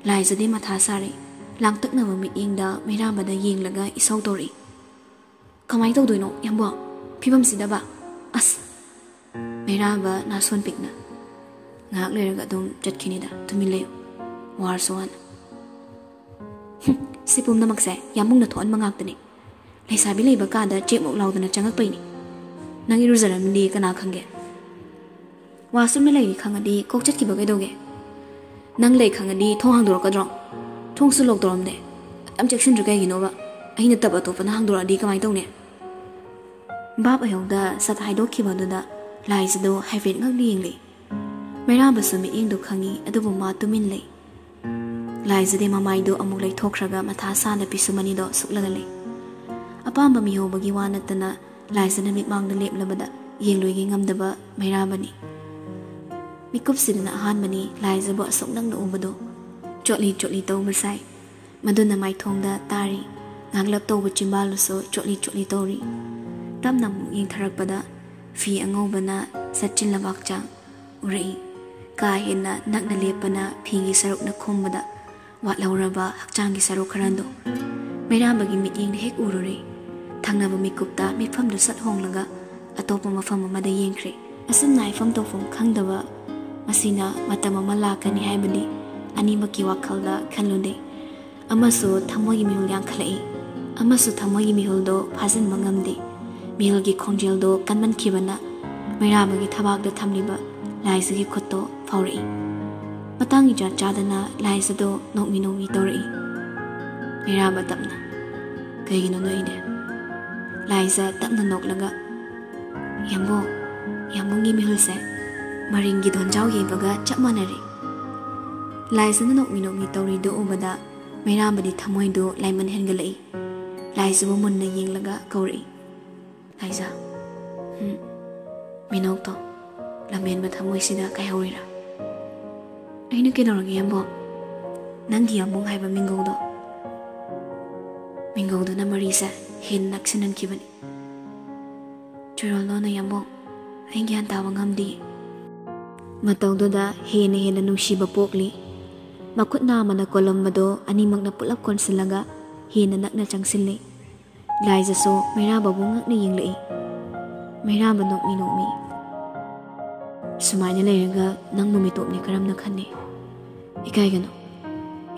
ꯂꯥꯏꯖꯗꯤ ꯃꯊꯥ ꯁꯥꯔꯦ꯫ ꯂꯥꯡꯇꯛꯅꯕ ꯃꯤꯠꯌꯦꯡꯗ ꯃꯩꯔꯥꯕꯗ ꯌꯦꯡꯂꯒ ꯏꯁꯧ ꯇꯧꯔꯛꯏ꯫ "ꯀꯃꯥꯏꯅ ꯇꯧꯗꯣꯏꯅꯣ, ꯌꯥꯝꯕꯣ? ꯐꯤꯕꯝꯁꯤꯗꯕ? ꯑꯁ!" ꯃꯩꯔꯥꯕ ꯅꯥꯁꯣꯟ ꯄꯤꯛꯅ, "ꯉꯥꯏꯍꯥꯛ ꯂꯩꯔꯒ ꯑꯗꯨꯝ ꯆꯠꯈꯤꯅꯤꯗ, ꯇꯨꯃꯤꯟ ꯂꯩꯌꯨ, ꯋꯥꯔꯁꯨ ꯋꯥꯅ꯫" "ꯍꯨꯝ, ꯁꯤ ꯄꯨꯝꯅꯃꯛꯁꯦ ꯌꯥꯝꯕꯨꯡꯅ ꯊꯣꯛꯍꯟꯕ ꯉꯥꯛꯇꯅꯤ꯫ ꯂꯩꯁꯥꯕꯤ ꯂꯩꯕ ꯀꯥꯗ ꯆꯦꯛꯃꯨꯛ ꯂꯥꯎꯗꯅ ꯆꯪꯉꯛꯄꯩꯅꯤ꯫ ꯅꯪ ꯏꯔꯨꯖꯔꯝꯅꯤ ꯀꯅꯥ ꯈꯪꯒꯦ?" "ꯋꯥꯁꯔꯨꯝꯗ ꯂꯩꯔꯤ ꯈꯪꯉꯗꯤ ꯀꯣꯛ ꯆꯠꯈꯤꯕ ꯀꯩꯗꯧꯒꯦ? ꯅꯪ ꯂꯩ ꯈꯪꯉꯗꯤ ꯊꯣꯡ ꯍꯥꯡꯗꯣꯔꯛꯀꯗ꯭ꯔꯣ? ꯊꯣꯡꯁꯨ ꯂꯣꯛ ꯇꯧꯔꯝꯗꯦ꯫ ꯌꯥꯝ ꯆꯦꯛꯁꯤꯟꯗ꯭ꯔꯤ ꯀꯩꯒꯤꯅꯣꯕ? ꯑꯩꯅ ꯇꯞ ꯑꯇꯣꯞꯄꯅ ꯍꯥꯡꯗꯣꯔꯛꯑꯗꯤ ꯀꯃꯥꯏꯅ ꯇꯧꯅꯤ?" ꯚꯥꯞ ꯑꯣꯏꯍꯧꯗ ꯁꯠ ꯍꯥꯏꯗꯣꯛꯈꯤꯕꯗꯨꯗ ꯂꯥꯏꯖꯗꯣ ꯍꯥꯏꯐꯦꯠ ꯉꯛꯅ ꯌꯦꯡꯂꯤ꯫ ꯃꯩꯔꯥꯕꯁꯨ ꯃꯤꯠꯌꯦꯡꯗꯣ ꯈꯪꯉꯤ, ꯑꯗꯨꯕꯨ ꯃꯥ ꯇꯨꯃꯤꯟ ꯂꯩ꯫ ꯂꯥꯏꯖꯗꯤ ꯃꯃꯥꯏꯗꯨ ꯑꯃꯨꯛ ꯂꯩꯊꯣꯛꯈ꯭ꯔꯒ ꯃꯊꯥ ꯁꯥꯅ ꯄꯤꯁꯨꯝ ꯑꯅꯤꯗꯣ ꯁꯨꯛꯂꯒ ꯂꯩ꯫ ꯑꯄꯥꯝꯕ ꯃꯤꯍꯧꯕꯒꯤ ꯋꯥ ꯅꯠꯇꯅ ꯂꯥꯏꯖꯅ ꯃꯤꯠꯃꯥꯡꯗ ꯂꯦꯞꯂꯕꯗ ꯌꯦꯡꯂꯣꯏꯒꯦ ꯉꯝꯗꯕ ꯃꯩꯔꯥꯕꯅꯤ꯫ ꯃꯤꯀꯨꯞꯁꯤꯗꯅ ꯑꯍꯥꯟꯕꯅꯤ ꯂꯥꯏꯖꯕꯨ ꯑꯁꯨꯛ ꯅꯛꯅ ꯎꯕꯗꯣ꯫ ꯆꯣꯠꯂꯤ ꯆꯣꯠꯂꯤ ꯇꯧꯕ ꯁꯥꯏ꯫ ꯃꯗꯨꯅ ꯃꯥꯏꯊꯣꯡꯗ ꯇꯥꯔꯤ꯫ ꯉꯥꯡꯂꯞ ꯇꯧꯕ ꯆꯤꯝꯕꯥꯜꯗꯨꯁꯨ ꯆꯣꯠꯂꯤ ꯆꯣꯠꯂꯤ ꯇꯧꯔꯤ꯫ ꯇꯞꯅ ꯑꯃꯨꯛ ꯌꯦꯡꯊꯔꯛꯄꯗ ꯐꯤ ꯑꯉꯧꯕꯅ ꯆꯠꯆꯤꯜꯂꯕ ꯍꯛꯆꯥꯡ ꯎꯔꯛꯏ꯫ ꯀꯥ ꯍꯦꯟꯅ ꯅꯛꯅ ꯂꯦꯞꯄꯅ ꯐꯤꯒꯤ ꯁꯔꯨꯛꯅ ꯈꯨꯝꯕꯗ ꯋꯥꯠꯍꯧꯔꯕ ꯍꯛꯆꯥꯡꯒꯤ ꯁꯔꯨꯛ ꯈꯔꯗꯣ ꯃꯩꯔꯥꯕꯒꯤ ꯃꯤꯠꯌꯦꯡꯗ ꯍꯦꯛ ꯎꯔꯨꯔꯦ꯫ ꯊꯪꯅꯕ ꯃꯤꯀꯨꯞꯇ ꯃꯤꯐꯝꯗꯨ ꯁꯠ ꯍꯣꯡꯂꯒ ꯑꯇꯣꯞꯄ ꯃꯐꯝ ꯑꯃꯗ ꯌꯦꯡꯈ꯭ꯔꯦ꯫ ꯑꯁꯨꯝꯅ ꯍꯥꯏꯐꯝ ꯇꯧꯐꯝ ꯈꯪꯗꯕ ꯃꯁꯤꯅ ꯃꯇꯝ ꯑꯃ ꯂꯥꯛꯀꯅꯤ ꯍꯥꯏꯕꯗꯤ ꯑꯅꯤꯃꯛꯀꯤ ꯋꯥꯈꯜꯗ ꯈꯜꯂꯨꯗꯦ꯫ ꯑꯃꯁꯨ ꯊꯃꯣꯏꯒꯤ ꯃꯤꯍꯨꯜ ꯌꯥꯡꯈꯠꯂꯛꯏ, ꯑꯃꯁꯨ ꯊꯃꯣꯏꯒꯤ ꯃꯤꯍꯨꯜꯗꯣ ꯐꯥꯖꯤꯟꯕ ꯉꯝꯗꯦ꯫ ꯃꯤꯍꯨꯜꯒꯤ ꯈꯣꯡꯖꯦꯜꯗꯣ ꯀꯟꯃꯟꯈꯤꯕꯅ ꯃꯩꯔꯥꯕꯒꯤ ꯊꯕꯥꯛꯇ ꯊꯝꯂꯤꯕ ꯂꯥꯏꯖꯒꯤ ꯈꯨꯠꯇꯣ ꯐꯥꯎꯔꯛꯏ꯫ ꯃꯇꯥꯡ ꯏꯆꯥ ꯆꯥꯗꯅ ꯂꯥꯏꯖꯗꯣ ꯅꯣꯛꯃꯤ ꯅꯣꯛꯃꯤ ꯇꯧꯔꯛꯏ꯫ ꯃꯩꯔꯥꯕ ꯇꯞꯅ, "ꯀꯩꯒꯤꯅꯣ ꯅꯣꯛꯏꯅꯦ?" ꯂꯥꯏꯖ ꯇꯞꯅ ꯅꯣꯛꯂꯒ, "ꯌꯥꯝꯕꯣ, ꯌꯥꯝꯕꯨꯡꯒꯤ ꯃꯤꯍꯨꯜꯁꯦ ꯃꯔꯤꯡꯒꯤ ꯗꯣꯟꯖꯥꯎ ꯌꯩꯕꯒ ꯆꯞ ꯃꯥꯟꯅꯔꯦ꯫" ꯂꯥꯏꯖꯅ ꯅꯣꯛꯃꯤ ꯅꯣꯛꯃꯤ ꯇꯧꯔꯤꯗꯨ ꯎꯕꯗ ꯃꯩꯔꯥꯕꯗꯤ ꯊꯃꯣꯏꯗꯨ ꯂꯥꯏꯃꯟ ꯍꯦꯟꯒꯠꯂꯛꯏ꯫ ꯂꯥꯏꯖꯕꯨ ꯃꯨꯟꯅ ꯌꯦꯡꯂꯒ ꯀꯧꯔꯛꯏ, "ꯂꯥꯏꯖ, ꯎꯝ, ꯃꯤꯅꯣꯛꯇꯣ ꯂꯝꯍꯦꯟꯕ ꯊꯃꯣꯏꯁꯤꯗ ꯀꯥꯏꯍꯧꯔꯤꯔꯥ?" "ꯑꯩꯅ ꯀꯩꯗꯧꯔꯒꯦ, ꯌꯥꯝꯕꯣ?" "ꯅꯪꯒꯤ ꯌꯥꯝꯕꯨꯡ ꯍꯥꯏꯕ ꯃꯤꯡꯒꯧꯗꯣ, ꯃꯤꯡꯒꯧꯗꯨꯅ ꯃꯔꯤꯁꯦ ꯍꯦꯟꯅ ꯅꯛꯁꯤꯟꯍꯟꯈꯤꯕꯅꯤ꯫" "ꯆꯣꯏꯔꯣꯜꯂꯣꯅ ꯌꯥꯝꯕꯨꯡ, ꯑꯩ ꯒ꯭ꯌꯥꯟ ꯇꯥꯕ ꯉꯝꯗꯦ꯫" ꯃꯇꯧꯗꯨꯗ ꯍꯦꯟꯅ ꯍꯦꯟꯅ ꯅꯨꯡꯁꯤꯕ ꯄꯣꯛꯂꯤ꯫ ꯃꯈꯨꯠ ꯅꯥꯝꯃꯅ ꯀꯣꯜꯂꯝꯕꯗꯣ ꯑꯅꯤꯃꯛꯅ ꯄꯨꯂꯞ ꯀꯣꯟꯁꯤꯜꯂꯒ ꯍꯦꯟꯅ ꯅꯛꯅ ꯆꯪꯁꯤꯜꯂꯤ꯫ ꯂꯥꯏꯖꯁꯨ ꯃꯩꯔꯥꯕꯕꯨ ꯉꯛꯅ ꯌꯦꯡꯂꯛꯏ꯫ ꯃꯩꯔꯥꯕ ꯅꯣꯛꯃꯤ ꯅꯣꯛꯃꯤ, "ꯁꯨꯃꯥꯏꯅ ꯂꯩꯔꯒ ꯅꯪꯕꯨ ꯃꯤꯇꯣꯞꯅꯤ ꯀꯔꯝꯅ ꯈꯟꯅꯤ? ꯏꯀꯥꯏꯒꯅꯨ꯫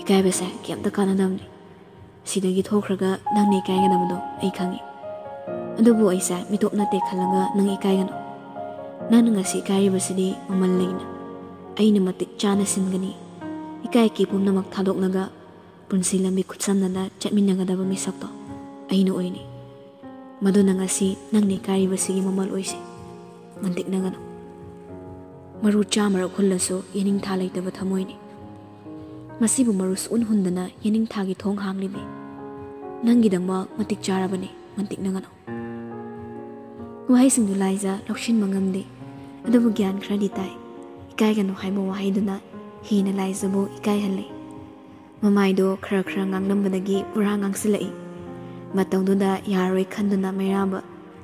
ꯏꯀꯥꯏꯕꯁꯦ ꯀꯩꯝꯇ ꯀꯥꯟꯅꯗꯕꯅꯤ꯫ ꯁꯤꯗꯒꯤ ꯊꯣꯛꯈ꯭ꯔꯒ ꯅꯪꯅ ꯏꯀꯥꯏꯒꯗꯕꯗꯣ ꯑꯩ ꯈꯪꯉꯤ꯫ ꯑꯗꯨꯕꯨ ꯑꯩꯁꯦ ꯃꯤꯇꯣꯞ ꯅꯠꯇꯦ ꯈꯜꯂꯒ ꯅꯪ ꯏꯀꯥꯏꯒꯅꯨ꯫ ꯅꯪꯅ ꯉꯁꯤ ꯏꯀꯥꯏꯔꯤꯕꯁꯤꯗꯤ ꯃꯃꯜ ꯂꯩꯅ ꯑꯩꯅ ꯃꯇꯤꯛ ꯆꯥꯅ ꯁꯤꯟꯒꯅꯤ꯫ ꯏꯀꯥꯏ ꯀꯤ ꯄꯨꯝꯅꯃꯛ ꯊꯥꯗꯣꯛꯂꯒ ꯄꯨꯟꯁꯤ ꯂꯝꯕꯤ ꯈꯨꯠꯁꯝꯅꯅ ꯆꯠꯃꯤꯟꯅꯒꯗꯕ ꯃꯤꯁꯛꯇꯣ ꯑꯩꯅ ꯑꯣꯏꯅꯤ꯫ ꯃꯗꯨꯅ ꯉꯁꯤ ꯅꯪꯅ ꯏꯀꯥꯏꯔꯤꯕꯁꯤꯒꯤ ꯃꯃꯜ ꯑꯣꯏꯁꯤ꯫ ꯃꯟꯇꯤꯛꯅꯒꯅꯨ꯫ ꯃꯔꯨ ꯆꯥꯝꯃꯔꯛ ꯍꯨꯜꯂꯁꯨ ꯌꯦꯅꯤꯡꯊꯥ ꯂꯩꯇꯕ ꯊꯃꯣꯏꯅꯤ꯫ ꯃꯁꯤꯕꯨ ꯃꯔꯨ ꯁꯨꯛꯍꯨꯟ ꯍꯨꯟꯗꯅ ꯌꯦꯅꯤꯡꯊꯥꯒꯤ ꯊꯣꯡ ꯍꯥꯡꯂꯤꯕꯤ꯫ ꯅꯪꯒꯤꯗꯃꯛ ꯃꯇꯤꯛ ꯆꯥꯔꯕꯅꯤ, ꯃꯟꯇꯤꯛꯅꯒꯅꯨ꯫" ꯋꯥꯍꯩꯁꯤꯡꯗꯨ ꯂꯥꯏꯖ ꯂꯧꯁꯤꯟꯕ ꯉꯝꯗꯦ꯫ ꯑꯗꯨꯕꯨ ꯒ꯭ꯌꯥꯟ ꯈꯔꯗꯤ ꯇꯥꯏ꯫ ꯏꯀꯥꯏꯒꯅꯨ ꯍꯥꯏꯕ ꯋꯥꯍꯩꯗꯨꯅ ꯍꯦꯟꯅ ꯂꯥꯏꯖꯕꯨ ꯏꯀꯥꯏꯍꯜꯂꯦ꯫ ꯃꯃꯥꯏꯗꯣ ꯈꯔ ꯈꯔ ꯉꯥꯡꯂꯝꯕꯗꯒꯤ ꯄꯨꯔꯥ ꯉꯥꯡꯁꯤꯜꯂꯛꯏ꯫ ꯃꯇꯧꯗꯨꯗ ꯌꯥꯔꯣꯏ ꯈꯟꯗꯨꯅ ꯃꯩꯔꯥꯕ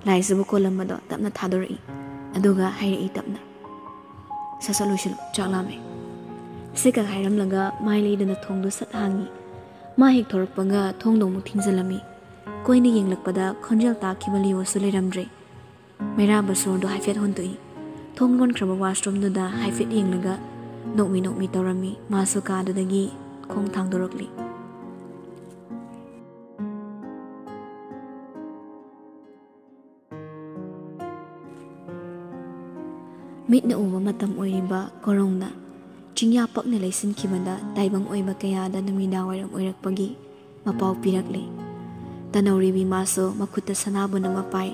ꯂꯥꯏꯖꯕꯨ ꯀꯣꯜꯂꯝꯕꯗꯣ ꯇꯞꯅ ꯊꯥꯗꯣꯔꯛꯏ꯫ ꯑꯗꯨꯒ ꯍꯥꯏꯔꯛꯏ ꯇꯞꯅ, "ꯁꯠ ꯁꯠ ꯂꯣꯏꯁꯤꯜꯂꯨ, ꯆꯥꯛ ꯂꯥꯝꯃꯦ꯫" ꯁꯤꯈꯛ ꯍꯥꯏꯔꯝꯂꯒ ꯃꯥꯏ ꯂꯩꯗꯅ ꯊꯣꯡꯗꯨ ꯁꯠ ꯍꯥꯡꯉꯤ꯫ ꯃꯥ ꯍꯦꯛ ꯊꯣꯔꯛꯄꯒ ꯊꯣꯡꯗꯣ ꯑꯃꯨꯛ ꯊꯤꯡꯖꯤꯜꯂꯝꯃꯤ꯫ ꯀꯣꯏꯅ ꯌꯦꯡꯂꯛꯄꯗ ꯈꯣꯟꯖꯦꯜ ꯇꯥꯈꯤꯕ ꯂꯤꯌꯣꯁꯨ ꯂꯩꯔꯝꯗ꯭ꯔꯦ꯫ ꯃꯩꯔꯥꯕ ꯁꯣꯔꯗꯨ ꯍꯥꯏꯐꯦꯠ ꯍꯣꯟꯗꯣꯛꯏ꯫ ꯊꯣꯡ ꯂꯣꯟꯈ꯭ꯔꯕ washroomꯗꯨꯗ ꯍꯥꯏꯐꯦꯠ ꯌꯦꯡꯂꯒ ꯅꯣꯛꯃꯤ ꯅꯣꯛꯃꯤ ꯇꯧꯔꯝꯃꯤ꯫ ꯃꯥꯁꯨ ꯀꯥꯗꯨꯗꯒꯤ ꯈꯣꯡ ꯊꯥꯡꯗꯣꯔꯛꯂꯤ꯫ ꯃꯤꯠꯅ ꯎꯕ ꯃꯇꯝ ꯑꯣꯏꯔꯤꯕ ꯀꯣꯔꯧꯅ ꯆꯤꯡꯌꯥ ꯄꯛꯅ ꯂꯩꯁꯤꯟꯈꯤꯕꯗ ꯇꯥꯏꯕꯪ ꯑꯣꯏꯕ ꯀꯌꯥꯗ ꯅꯨꯃꯤꯗꯥꯡꯋꯥꯏꯔꯝ ꯑꯣꯏꯔꯛꯄꯒꯤ ꯃꯄꯥꯎ ꯄꯤꯔꯛꯂꯤ꯫ ꯇꯅꯧꯔꯤꯕꯤ ꯃꯥꯁꯨ ꯃꯈꯨꯠꯇ ꯁꯅꯥꯕꯨꯟ ꯑꯃ ꯄꯥꯏ꯫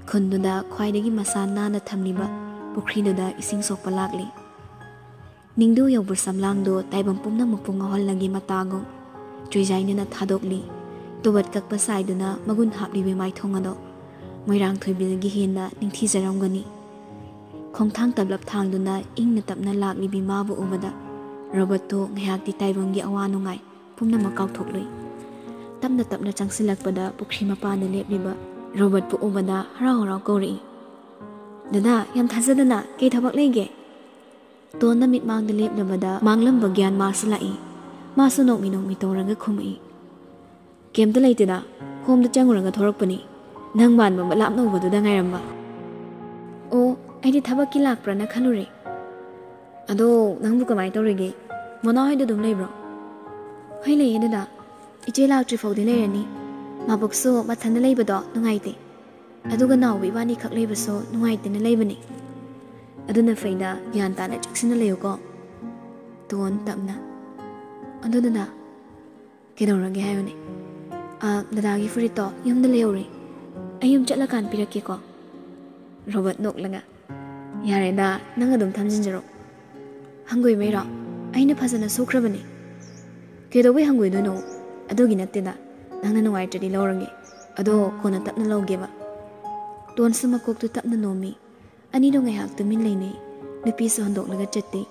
ꯈꯨꯟꯗꯨꯗ ꯈ꯭ꯋꯥꯏꯗꯒꯤ ꯃꯁꯥ ꯅꯥꯟꯅ ꯊꯝꯂꯤꯕ ꯄꯨꯈ꯭ꯔꯤꯗꯨꯗ ꯏꯁꯤꯡ ꯁꯣꯛꯄ ꯂꯥꯛꯂꯤ꯫ ꯅꯤꯡꯗꯨ ꯌꯧꯕ ꯁꯝꯂꯥꯡꯗꯨ ꯇꯥꯏꯕꯪ ꯄꯨꯝꯅꯃꯛꯄꯨ ꯉꯥꯎꯍꯜꯂꯒꯤ ꯃꯇꯥꯒꯨꯝ ꯆꯣꯏꯖꯥꯏꯅꯅ ꯊꯥꯗꯣꯛꯂꯤ꯫ ꯇꯨꯕꯠ ꯀꯛꯄ ꯁꯥꯏꯗꯨꯅ ꯃꯒꯨꯟ ꯍꯥꯞꯂꯤꯕ ꯃꯥꯏꯊꯣꯡ ꯑꯗꯣ ꯃꯣꯏꯔꯥꯡ ꯊꯣꯏꯕꯤꯜꯒꯤ ꯍꯦꯟꯅ ꯅꯤꯡꯊꯤꯖꯔꯝꯒꯅꯤ꯫ ꯈꯣꯡꯊꯥꯡ ꯇꯞꯂꯞ ꯊꯥꯡꯗꯨꯅ ꯏꯪꯅ ꯇꯞꯅ ꯂꯥꯛꯂꯤꯕꯤ ꯃꯥꯕꯨ ꯎꯕꯗ ꯔꯣꯕꯔꯠꯇꯨ ꯉꯥꯏꯍꯥꯛꯇꯤ ꯇꯥꯏꯕꯪꯒꯤ ꯑꯋꯥ ꯅꯨꯡꯉꯥꯏ ꯄꯨꯝꯅꯃꯛ ꯀꯥꯎꯊꯣꯛꯂꯨꯏ꯫ ꯇꯞꯅ ꯇꯞꯅ ꯆꯪꯁꯤꯜꯂꯛꯄꯗ ꯄꯨꯈ꯭ꯔꯤ ꯃꯄꯥꯟꯗ ꯂꯦꯞꯂꯤꯕ ꯔꯣꯕꯔꯠꯄꯨ ꯎꯕꯗ ꯍꯔꯥꯎ ꯍꯔꯥꯎ ꯀꯧꯔꯛꯏ, "ꯗꯗꯥ, ꯌꯥꯝ ꯊꯥꯖꯗꯅ, ꯀꯩ ꯊꯕꯛ ꯂꯩꯒꯦ?" ꯇꯣꯟꯅ ꯃꯤꯠꯃꯥꯡꯗ ꯂꯦꯞꯂꯕꯗ ꯃꯥꯡꯂꯝꯕ ꯒ꯭ꯌꯥꯟ ꯃꯥꯁꯤꯜꯂꯛꯏ꯫ ꯃꯥꯁꯨ ꯅꯣꯛꯃꯤ ꯅꯣꯛꯃꯤ ꯇꯧꯔꯒ ꯈꯨꯝꯃꯛꯏ, "ꯀꯩꯝꯇ ꯂꯩꯇꯦꯗ, ꯍꯣꯝꯗ ꯆꯪꯉꯨꯔꯒ ꯊꯣꯔꯛꯄꯅꯤ꯫ ꯅꯪ ꯃꯥꯟꯕ ꯃꯂꯥꯞꯅ ꯎꯕꯗꯨꯗ ꯉꯥꯏꯔꯝꯕ꯫ ꯑꯣ, ꯑꯩꯗꯤ ꯊꯕꯛꯀꯤ ꯂꯥꯛꯄ꯭ꯔꯥꯅ ꯈꯜꯂꯨꯔꯦ꯫ ꯑꯗꯣ ꯅꯪꯕꯨ ꯀꯃꯥꯏꯅ ꯇꯧꯔꯤꯒꯦ? ꯃꯣꯅꯥ ꯍꯣꯏꯗ ꯑꯗꯨꯝ ꯂꯩꯕ꯭ꯔꯣ?" "ꯍꯣꯏ, ꯂꯩꯌꯦ ꯗꯗꯥ꯫ ꯏꯆꯦ ꯂꯥꯛꯇ꯭ꯔꯤ ꯐꯥꯎꯗꯤ ꯂꯩꯔꯅꯤ꯫ ꯃꯥꯕꯣꯛꯁꯨ ꯃꯊꯟꯗ ꯂꯩꯕꯗꯣ ꯅꯨꯡꯉꯥꯏꯇꯦ꯫ ꯑꯗꯨꯒ ꯅꯥꯎꯕ ꯏꯕꯥꯅꯤꯈꯛ ꯂꯩꯕꯁꯨ ꯅꯨꯡꯉꯥꯏꯇꯦꯅ ꯂꯩꯕꯅꯤ꯫ ꯑꯗꯨꯅ ꯐꯩꯗ, ꯒ꯭ꯌꯥꯟ ꯇꯥꯅ ꯆꯦꯛꯁꯤꯟꯅ ꯂꯩꯌꯨꯀꯣ꯫" ꯇꯣꯟ ꯇꯞꯅ, "ꯑꯗꯨ ꯗꯗꯥ, ꯀꯩꯗꯧꯔꯒꯦ ꯍꯥꯏꯌꯨꯅꯦ?" "ꯑ, ꯗꯗꯥꯒꯤ ꯐꯨꯔꯤꯠꯇꯣ ꯌꯨꯝꯗ ꯂꯩꯍꯧꯔꯦ꯫ ꯑꯩ ꯌꯨꯝ ꯆꯠꯂꯀꯥꯟ ꯄꯤꯔꯛꯀꯦꯀꯣ꯫" ꯔꯣꯕꯔꯠ ꯅꯣꯛꯂꯒ, "ꯌꯥꯔꯦꯗ, ꯅꯪ ꯑꯗꯨꯝ ꯊꯝꯖꯤꯟꯖꯔꯣ꯫" "ꯍꯪꯒꯣꯏꯕꯩꯔꯣ? ꯑꯩꯅ ꯐꯖꯅ ꯁꯨꯈ꯭ꯔꯕꯅꯦ꯫" "ꯀꯩꯗꯧꯕꯩ ꯍꯪꯒꯣꯏꯗꯣꯏꯅꯣ? ꯑꯗꯨꯒꯤ ꯅꯠꯇꯦꯗ, ꯅꯪꯅ ꯅꯨꯡꯉꯥꯏꯇ꯭ꯔꯗꯤ ꯂꯧꯔꯒꯦ꯫ ꯑꯗꯣ ꯀꯣꯟꯅ ꯇꯞꯅ ꯂꯧꯒꯦꯕ꯫" ꯇꯣꯟꯁꯨ ꯃꯀꯣꯛꯇꯨ ꯇꯞꯅ ꯅꯣꯝꯃꯤ꯫ ꯑꯅꯤꯗꯣ ꯉꯥꯏꯍꯥꯛ ꯇꯨꯃꯤꯟ ꯂꯩꯅꯩ꯫ ꯅꯨꯄꯤꯁꯨ ꯍꯟꯗꯣꯛꯂꯒ ꯆꯠꯇꯦ꯫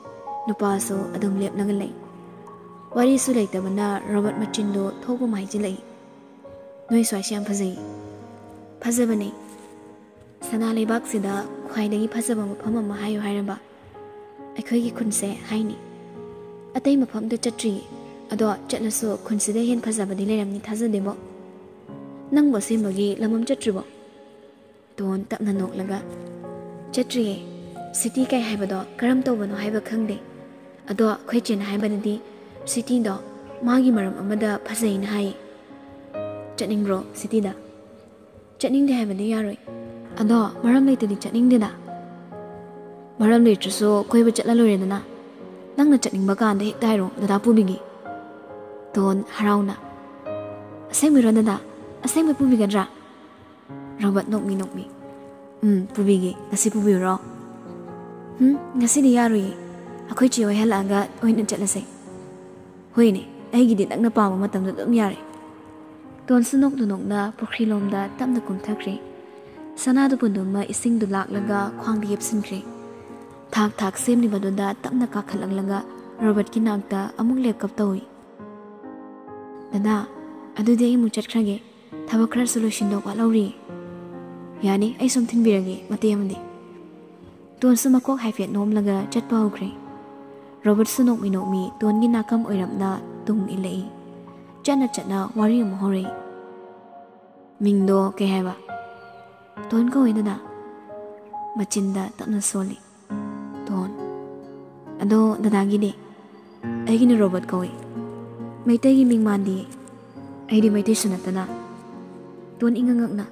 ꯅꯨꯄꯥꯁꯨ ꯑꯗꯨꯝ ꯂꯦꯞꯂꯒ ꯂꯩ꯫ ꯋꯥꯔꯤꯁꯨ ꯂꯩꯇꯕꯅ ꯔꯣꯕꯔꯠ ꯃꯆꯤꯟꯗꯣ ꯊꯣꯛꯄ ꯑꯃ ꯍꯥꯏꯖꯤꯜꯂꯛꯏ꯫ "ꯅꯣꯏ ꯁ꯭ꯋꯥꯏꯁꯦ ꯌꯥꯝ ꯐꯖꯩ꯫" "ꯐꯖꯕꯅꯦ꯫ ꯁꯅꯥ ꯂꯩꯕꯥꯛꯁꯤꯗ ꯈ꯭ꯋꯥꯏꯗꯒꯤ ꯐꯖꯕ ꯃꯐꯝ ꯑꯃ ꯍꯥꯏꯌꯨ ꯍꯥꯏꯔꯕ, ꯑꯩꯈꯣꯏꯒꯤ ꯈꯨꯟꯁꯦ ꯍꯥꯏꯅꯤ꯫ ꯑꯇꯩ ꯃꯐꯝꯗ ꯆꯠꯇ꯭ꯔꯤꯌꯦ꯫ ꯑꯗꯣ ꯆꯠꯂꯁꯨ ꯈꯨꯟꯁꯤꯗ ꯍꯦꯟ ꯐꯖꯕꯗꯤ ꯂꯩꯔꯝꯅꯤ ꯊꯥꯖꯗꯦꯕꯣ꯫ ꯅꯪꯕꯨ ꯑꯁꯦꯡꯕꯒꯤ ꯂꯝ ꯑꯃ ꯆꯠꯇ꯭ꯔꯤꯕꯣ?" ꯇꯣꯟ ꯇꯞꯅ ꯅꯣꯛꯂꯒ, "ꯆꯠꯇ꯭ꯔꯤꯌꯦ꯫ ꯁꯤꯇꯤ ꯀꯩ ꯍꯥꯏꯕꯗꯣ ꯀꯔꯝ ꯇꯧꯕꯅꯣ ꯍꯥꯏꯕ ꯈꯪꯗꯦ꯫ ꯑꯗꯣ ꯑꯩꯈꯣꯏ ꯆꯦꯅ ꯍꯥꯏꯕꯗꯗꯤ ꯁꯤꯇꯤꯗꯣ ꯃꯥꯒꯤ ꯃꯔꯝ ꯑꯃꯗ ꯐꯖꯩꯅ ꯍꯥꯏꯌꯦ꯫ ꯆꯠꯅꯤꯡꯕ꯭ꯔꯣ ꯁꯤꯇꯤꯗ? ꯆꯠꯅꯤꯡꯗꯦ ꯍꯥꯏꯕꯗꯤ ꯌꯥꯔꯣꯏ꯫ ꯑꯗꯣ ꯃꯔꯝ ꯂꯩꯇꯗꯤ ꯆꯠꯅꯤꯡꯗꯦꯗ꯫ ꯃꯔꯝ ꯂꯩꯇ꯭ꯔꯁꯨ ꯀꯣꯏꯕ ꯆꯠꯂ ꯂꯣꯏꯔꯦꯗꯅ꯫ ꯅꯪꯅ ꯆꯠꯅꯤꯡꯕ ꯀꯥꯟꯗ ꯍꯦꯛꯇ ꯍꯥꯏꯔꯣ, ꯗꯗꯥ ꯄꯨꯕꯤꯒꯦ꯫ ꯇꯣꯟ ꯍꯔꯥꯎꯅ, "ꯑꯁꯦꯡꯕꯩꯔꯣ ꯗꯗꯥ? ꯑꯁꯦꯡꯕꯩ ꯄꯨꯕꯤꯒꯗ꯭ꯔꯥ?" ꯔꯣꯕꯔꯠ ꯅꯣꯛꯃꯤ ꯅꯣꯛꯃꯤ, "ꯎꯝ, ꯄꯨꯕꯤꯒꯦ꯫ ꯉꯁꯤ ꯄꯨꯕꯤꯌꯨꯔꯣ?" "ꯎꯝ, ꯉꯁꯤꯗꯤ ꯌꯥꯔꯣꯏꯌꯦ꯫ ꯑꯩꯈꯣꯏ ꯆꯦ ꯍꯣꯏ ꯍꯜꯂꯛꯑꯒ ꯑꯣꯏꯅ ꯆꯠꯂꯁꯦ꯫" "ꯍꯣꯏꯅꯦ, ꯑꯩꯒꯤꯗꯤ ꯅꯪꯅ ꯄꯥꯝꯕ ꯃꯇꯝꯗ ꯑꯗꯨꯝ ꯌꯥꯔꯦ꯫" ꯇꯣꯟꯁꯨ ꯅꯣꯛꯅ ꯅꯣꯛꯅ ꯄꯨꯈ꯭ꯔꯤꯂꯣꯝꯗ ꯇꯞꯅ ꯀꯨꯝꯊꯈ꯭ꯔꯦ꯫ ꯁꯅꯥꯗꯨ ꯄꯨꯟꯗꯨꯃ ꯏꯁꯤꯡꯗꯨ ꯂꯥꯛꯂꯒ ꯈ꯭ꯋꯥꯡꯗ ꯌꯦꯞꯁꯤꯟꯈ꯭ꯔꯦ꯫ ꯊꯥꯛ ꯊꯥꯛ ꯁꯦꯝꯂꯤꯕꯗꯨꯗ ꯇꯞꯅ ꯀꯥꯈꯠꯂꯛꯂꯒ ꯔꯣꯕꯔꯠꯀꯤ ꯅꯥꯛꯇ ꯑꯃꯨꯛ ꯂꯦꯞꯀꯞ ꯇꯧꯏ꯫ "ꯗꯗꯥ, ꯑꯗꯨꯗꯤ ꯑꯩ ꯑꯃꯨꯛ ꯆꯠꯈ꯭ꯔꯒꯦ꯫ ꯊꯕꯛ ꯈꯔꯁꯨ ꯂꯣꯏꯁꯤꯟꯗꯧ ꯋꯥꯠꯍꯧꯔꯤ꯫" "ꯌꯥꯅꯤ, ꯑꯩ ꯁꯨꯝ ꯊꯤꯟꯕꯤꯔꯒꯦ ꯃꯇꯦꯛ ꯑꯃꯗꯤ꯫" ꯇꯣꯟꯁꯨ ꯃꯀꯣꯛ ꯍꯥꯏꯐꯦꯠ ꯅꯣꯝꯂꯒ ꯆꯠꯄ ꯍꯧꯈ꯭ꯔꯦ꯫ ꯔꯣꯕꯔꯠꯁꯨ ꯅꯣꯛꯃꯤ ꯅꯣꯛꯃꯤ ꯇꯣꯟꯒꯤ ꯅꯥꯀꯝ ꯑꯣꯏꯔꯞꯅ ꯇꯨꯡ ꯏꯜꯂꯛꯏ꯫ ꯆꯠꯅ ꯆꯠꯅ ꯋꯥꯔꯤ ꯑꯃꯨꯛ ꯍꯧꯔꯛꯏ꯫ "ꯃꯤꯡꯗꯣ ꯀꯩ ꯍꯥꯏꯕ?" "ꯇꯣꯟ ꯀꯧꯏ ꯗꯗꯥ꯫" ꯃꯆꯤꯟꯗ ꯇꯞꯅ ꯁꯣꯜꯂꯤ꯫ "ꯇꯣꯟ꯫ ꯑꯗꯣ ꯗꯗꯥꯒꯤꯗꯤ?" "ꯑꯩꯒꯤꯅ ꯔꯣꯕꯔꯠ ꯀꯧꯏ꯫" "ꯃꯩꯇꯩꯒꯤ ꯃꯤꯡ ꯃꯥꯟꯗꯤꯌꯦ꯫" "ꯑꯩꯗꯤ ꯃꯩꯇꯩꯁꯨ ꯅꯠꯇꯅ꯫" ꯇꯣꯟ ꯏꯉꯛ ꯉꯛꯅ,